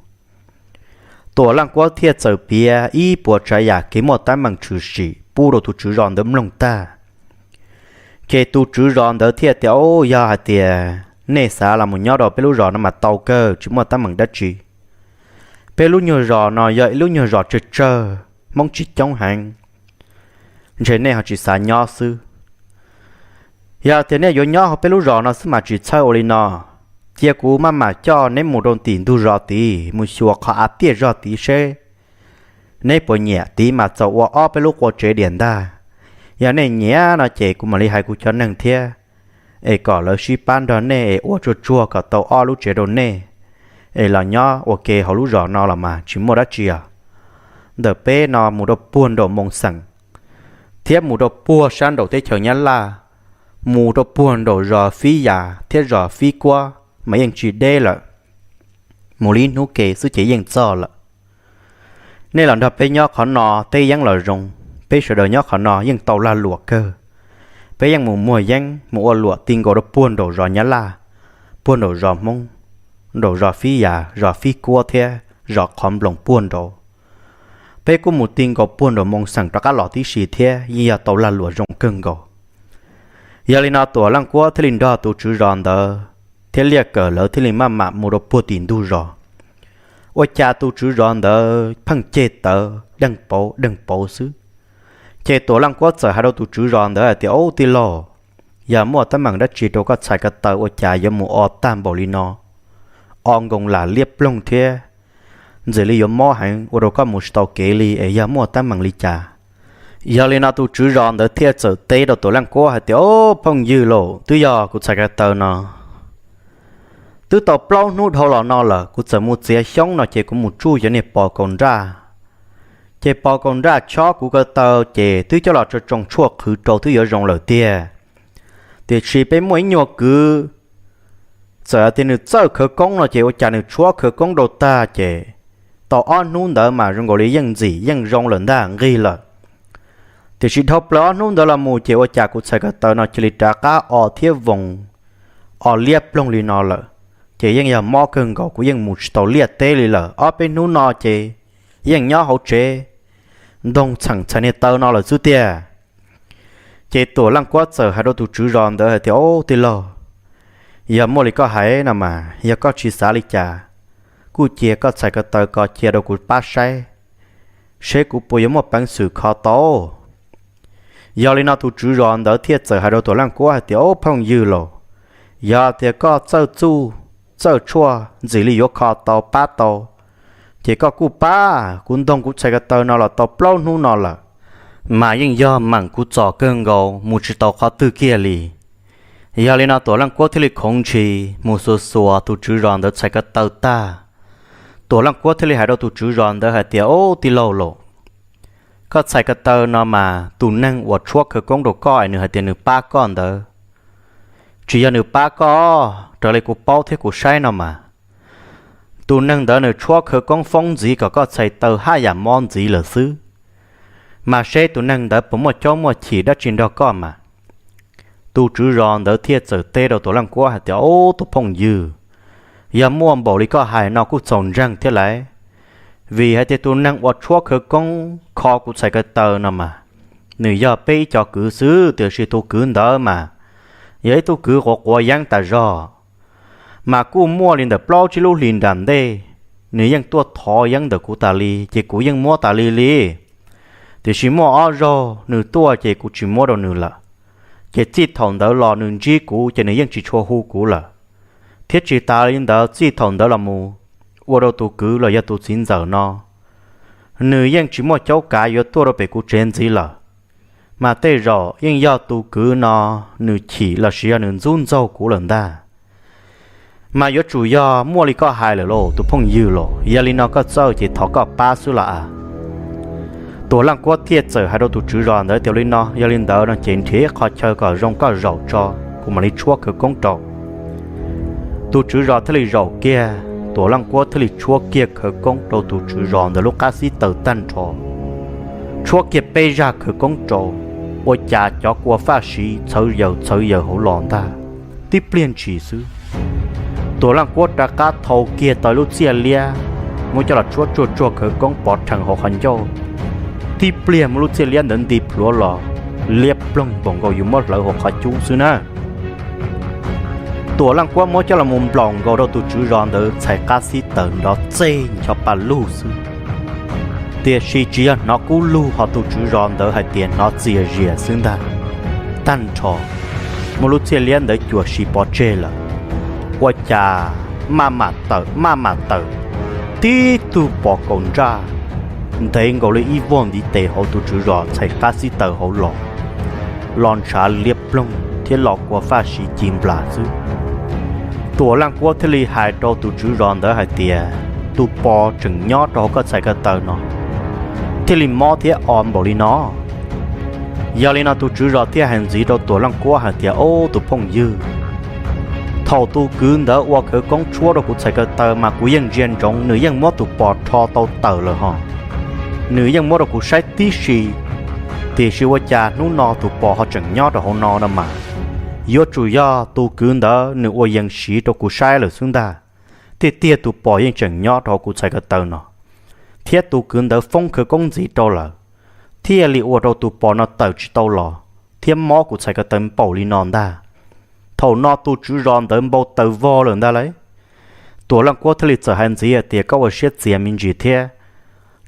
Tuam Leej Kuab thiaj txawm piav ib puas tsav yam kev muaj teeb meem tshwm sim pub rau tus tswv zos ntawd mloog tag. Ces tus tswv zos ntawd thiaj tias, ub, yog hais tias nej xav los mus nyob rau peb lub zos no mas tau kawg, tsis muaj teeb meem dab tsi. Peb lub nyuag zos no yog ib lub nyuag zos tsawg tsawg, Hmoob tsis coob heev, ntshe nej ho tsis xav nyob xwb. Yog tias nej yuav nyob hauv peb lub zos no xwb mas tsis txhawj ua li no, cia kuv maj mam coj neb mus rau tim ntug zos tid mus xyuas qhov av tiaj zog tid seb neb puas nyiam, tid mas txaus ua ob peb lub qua tsev diam ntag. Yog nej nyiam no ces kuv mam li hais kuv cov neeg thiab, es kom lawv sib pab nrog nej es ua tsuag tsuag kom tau ob lub tsev rau nej, es los nyob ua ke hauv lub zos no los mas tsis muaj dab tsi os. Ntawm peb no mus rau puag nraum Moo Xeem, thiab mus rau puag sab nraum teb chaws Nyab Laj, mus rau puag nraum zos Fib Yas thiab zos Fib Kuab mas yeej tsis deb lawm. Mus li ib hnub ke xwb ces yeej txog lawm. Nej los nrog peb nyob qhov no teb yeeb los zoo, peb sawv daws nyob qhov no yeej tau lag luam kawg. Peb yeej mus muag yeeb mus ua luam ti nkaus rau puag nraum zos Nyab Laj, puag nraum zos Hmoob, nraum zos Fib Yas, zos Fib Kuab thiab zos Qhov Nploos puag nraud. Peb kuj mus ti nkaus puag nraum Moo Xeem rov qab los tib si thiab yeej yog tau lag luam zoo kawg nkaus. Yog li no Tuam Leej Kuab thiaj li nrog tus tswv zos ntawd thiab Liaj Kawm lawv thiaj li maj mam mus rau puag tim ntug zos. Ua cas tus tswv zos ntawd pheej ceg tawv deeg pauv deeg pauv xwb. Ces Tuam Leej Kuab txawm hais rau tus tswv zos ntawd hais tias, ub tij laug, yog muaj teeb meem dab tsi rau koj txhais ko taw ua cas yuav mus o tag npaum li no, o nkoos lam liab ploog thiab, ntxim li yuav mob heev ua rau koj mus tsis tau kev li es yog muaj teeb meem li cas? Yog li no tus tswv zos ntawd thiaj txawm teb rau Tuam Leej Kuab hais tias, ub phooj ywg lauj, twb yog kuv txhais ko taw no, twb tau plaub hnub dhau los no lawm, kuv txawm mus txiav xyoob no ces kuv mus tsuj cov niag pos kaus nraj, ces pos kaus nraj chob kuv ko taw ces twb coj los tso tsoo tshuaj qhwv rau twb yuav zoo lawm tiag. Tiam sis peb muaj ib nyuag kwv, txawm hais tias nws txawj khawv koob no ces ua cas nws tshuab khawv koob rau tag ces tau ob hnub ntawd mas zoo nkaus li yeej ntxim yeej zoo lawm ntag, nqig lawm. Tiam sis dhau plaws ob hnub ntawd los mus ces ua cas kuv txhais ko taw no cia li rov qab o thiab voos, o liab ploog li no lawm. Ces yeej yog mob kawg nkaus, kuv yeej mus tsis tau liaj teb li lawm. Ob peb hnub no ces yeej nyob hauv tsev ntoo txheem txhais niag taw no lawm xwb tiag. Ces Tuam Leej Kuab txawm hais rau tus tswv zos ntawd hais tias, Au tij laug, yog muaj li koj hais no mas yog koj tsis xav li cas, kuj cia koj txhais ko taw ko cia rau kuv pab saib, seb kuv puas yuav muaj peev xwm kho tau. Yog li no tus tswv zos ntawd thiaj txawm hais rau Tuam Leej Kuab hais tias, Au phooj ywg los, yog tias koj txawj txuj txawj tshuaj ntxim li yuav kho tau pab tau, ces koj kuj pab. Kuv ntoo kuv txhais ko taw no los tau plaub hnub no lawm, mas yeej yog meem kuv txom kawg nkaus mus tsis tau qhov twg kiag li. Yog li no Tuam Leej Kuab thiaj li khoov ntshis mus xuas xuas tus tswv zos ntawd txhais ko taw tag, Tuam Leej Kuab thiaj li hais rau tus tswv zos ntawd hais tias, Au tij laug los, koj txhais ko taw no mas tus neeg uas tshuab khawv koob rau koj es nws hais tias nws pab koj ntawd, tsis yog nws pab koj. Raws li kuv paub thiab kuv saib no mas, tus neeg ntawd nws tshuab khawv koob foob ntxiv kom koj txhais taw haj yam mob ntxiv lawm xwb. Mas seb tus neeg ntawd puas muaj caub muaj chim dab tsi nrog koj mas. Tus tswv zos ntawd thiaj txawm teb rau Tuam Leej Kuab hais tias, Au tus phooj ywg, yog muaj npaum li koj hais no kuj txaus ntseeg thiab lauj. Vim hais tias tus neeg uas tshuab khawv koob kho kuv txhais ko taw no mas, nws yog peb ib co kwv xwb, tiam sis tus kwv ntawd mas yog ib tug kwv quav quav yeeb tas zog. Mas kuj muaj li ntawm plaub tsib lub hlis nram ntej, nws yeej tuaj thov yeeb ntawm kuv tas li ces kuv yeej muab tas li li. Tiam sis muaj ob zaug nws tuaj ces kuv tsis muab rau nws lawm, ces txij thaum ntawd los nws ntsib kuv ces nws yeej tsis tshua hu kuv lawm. Thiab tsis tas li ntawd, txij thaum ntawd los mus, ua rau tus kwv los yog tus txiv ntxawm no, nws yeej tsis muaj caub kav yuav tuaj rau pem kuv tsev ntxiv lawm. Mas tej zaum yeej yog tus kwv no nws chim lossis yog nws ntxub ntxaug kuv lawm ntag. Mas yuav tsum yog muaj li koj hais lawm lauj tus phooj ywg los, yog li no koj txawj ces thov koj pab xwb los as. Tuam Leej Kuab thiaj txawm hais rau tus tswv zos ntawd tias, Li no yog li ntawd no ces nrhiav ib qho chaw kom zoo koj zaum tso, kuv mam li tshuab khawv koob rau. Tus tswv zos thiaj li zaum kiag, Tuam Leej Kuab thiaj li tshuab kiag khawv koob rau tus tswv zos ntawd lub qab xib taws tag nrho. Tshuab kiag peb zaj khawv koob rau, ua cas cov kua faj siv txhawv yaws txhawv yaws hauv los ntag. Tib pliag ntshis xwb, Tuam Leej Kuab rov qab thau kiag tau lub txiaj liab, muab coj los tshuab tsuag tsuag khawv koob pov rhees hauv qhov ncauj. Tib pliag muab lub txiaj liab ntawd nti plhuav los, liab ploog npaum nkaus yus muab hlawv hauv qhov cub xwb na. Tuam Leej Kuab muab coj los mus nplaum nkaus rau tus tswv zos ntawd txhais qab xib taws nrov txeg ncho pa lug xwb. Tiam sis tsis yog hnov kub lug ho tus tswv zos ntawd hais tias hnov txias zias xwb ntag. Tag nrho, muab lub txiaj liab ntawd cuam siv pov tseg lawm. Ua cas maj mam tawm maj mam tawm, tib tug pos kaus ntsaj ntev nkaus li ib vuag ntiv tes hauv tus tswv zos txhais qab xib taws hauv los, los ntshav liab ploog thiab los kua faj siv ci nplas xwb. Tuam Leej Kuab thiaj li hais rau tus tswv zos ntawd hais tias, Tus pos tseem nyob rau hauv koj txhais ko taw no, thiaj li mob thiab o npaum li no. Yog li no tus tswv zos thiaj hais ntxiv rau Tuam Leej Kuab hais tias, Au tus phooj ywg, thaum tus kwv ntawd ua khawv koob tshuab rau kuv txhais ko taw mas kuv yeej ntsia ntsoov nws yeej muab tus pos rho tau tawm lawm ho. Nws yeej muab rau kuv saib tib si, tiam sis ua cas hnub no tus pos ho tseem nyob rau hauv no no mas, yuav tsum yog tus kwv ntawd nws ua yees siv rau kuv saib lawm xwb ntag. Tiag tiag tus pos yeej tseem nyob rau hauv kuv txhais ko taw no, thiab tus kwv ntawd foob khawv koob ntxiv rau lawm, thiaj li ua rau tus pos no tawm tsis tau los thiab mob kuv txhais ko taw npaum li no ntag. Thaum no tus tswv zos ntawd npau taws vog lawm ntag lauj. Tuam Leej Kuab thiaj li txawm hais ntxiv hais tias, Koj ua siab txias me ntsis thiab,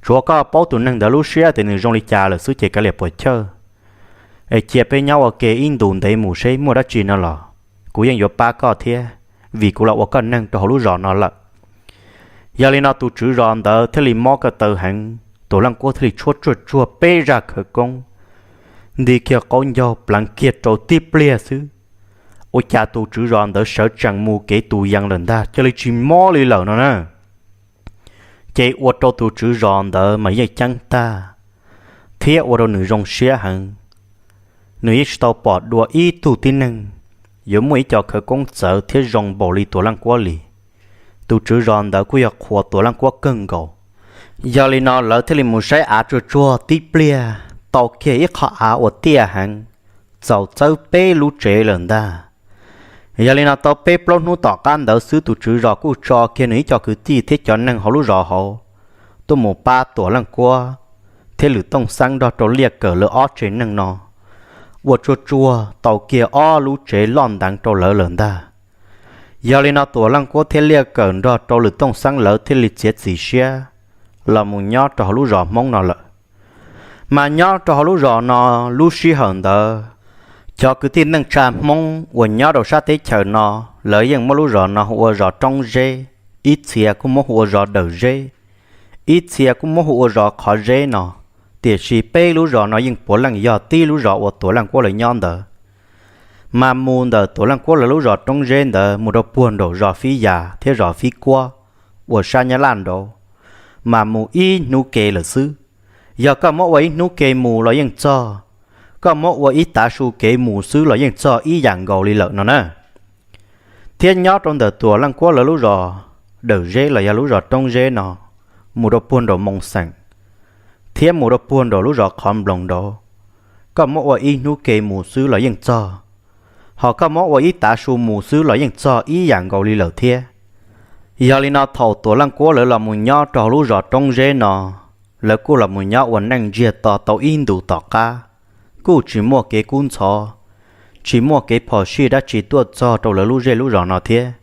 tsuav koj paub tus neeg ntawd lub siab tias nws zoo li cas lawm xwb ces kav liam puas chawj, es cia peb nyob ua ke ib ntus ntev mus seb muaj dab tsi no los kuv yeej yuav pab koj thiab, vim kuv los ua koj neeg rau hauv lub zos no lawm. Yog li no tus tswv zos ntawd thiaj li mob ko taw heev, Tuam Leej Kuab thiaj li tshuab tsuag tsuag peb zaj khawv koob, nti kiag qaub ncaug pleev kiag rau tib pliag xwb, ua cas tus tswv zos ntawd sawv tsees mus kev tus yees lawm ntag, cia li tsis mob li lawm no na. Ces ua rau tus tswv zos ntawd mas yeej ceeb tag, thiab ua rau nws zoo siab heev. Nws yeej tsis tau pom dua ib tug tib neeg yuav muaj ib co khawv koob txawv thiab zoo npaum li Tuam Leej Kuab li. Tus tswv zos ntawd kuj yog qhuas Tuam Leej Kuab kawg nkaus. Yog li no lawv thiaj li mus saib av tsuag tsuag tib pliag, tau kiag ib qho av uas tiaj heev, txaus txawb peb lub tsev lawm ntag. Yog li no tau peb plaub hnub tom qab ntawd xwb tus tswv zos kuj tso kiag nws ib co kwv tij thiab cov neeg hauv lub zos hauv tuaj mus pab Tuam Leej Kuab thiab Lwm Tooj Xeeb nrog rau Liaj Kawm lawv ob tsev neeg no ua tsuag tsuag tau kiag ob lub tsev loj nteev rau lawv lawm ntag. Yog li no Tuam Leej Kuab thiab Liaj Kawm nrog rau Lwm Tooj Xeeb lawv thiaj li txiav txim siab los mus nyob rau hauv lub zos Hmoob no lawm. Mas nyob rau hauv lub zos no, lub sij hawm ntawd cov kwv tij neej tsa Hmoob uas nyob rau sab teb chaws no, lawv yeej muab lub zos no hu ua zos Roob Zeb, ib txhia kuj muab hu ua zos Dawm Zeb, ib txhia kuj muab hu ua zos Qhov Zeb no. Tiam sis peb lub zos no yeej puav leej yog tib lub zos uas Tuam Leej Kuab lawv nyob ntawd. Mas mus ntawm Tuam Leej Kuab lawv lub zos Roob Zeb ntawd mus rau puag nraum zos Fib Yas thiab zos Fib Kuab uas sab Nyab Laj nraud, mas mus ib hnub ke lawm xwb. Yog koj muab ua ib hnub ke mus los yeej txog, koj muab ua ib tav su kev mus xwb los yeej txog ib yam nkaus li lawm no na. Thiab nyob rau ntawm Tuam Leej Kuab lawv lub zos Dawm Zeb los yog lub zos Roob Zeb no, mus rau puag nraum Moo Xeem, thiab mus rau puag nraum lub zos Qhov Nploos nraud, koj muab ua ib hnub ke mus xwb los yeej txog, ho koj muab ua ib tav su mus xwb los yeej txog ib yam nkaus li lawm thiab. Yog li no thaum Tuam Leej Kuab lawv los mus nyob rau hauv lub zos Roob Zeb no, lawv kuj los mus nyob ua neej ntsiag to tau ib ntus tom qab, kuj tsis muaj kev kub ntxhov, tsis muaj kev phom sij dab tsi tuaj txog rau lawv lub zej lub zos no thiab.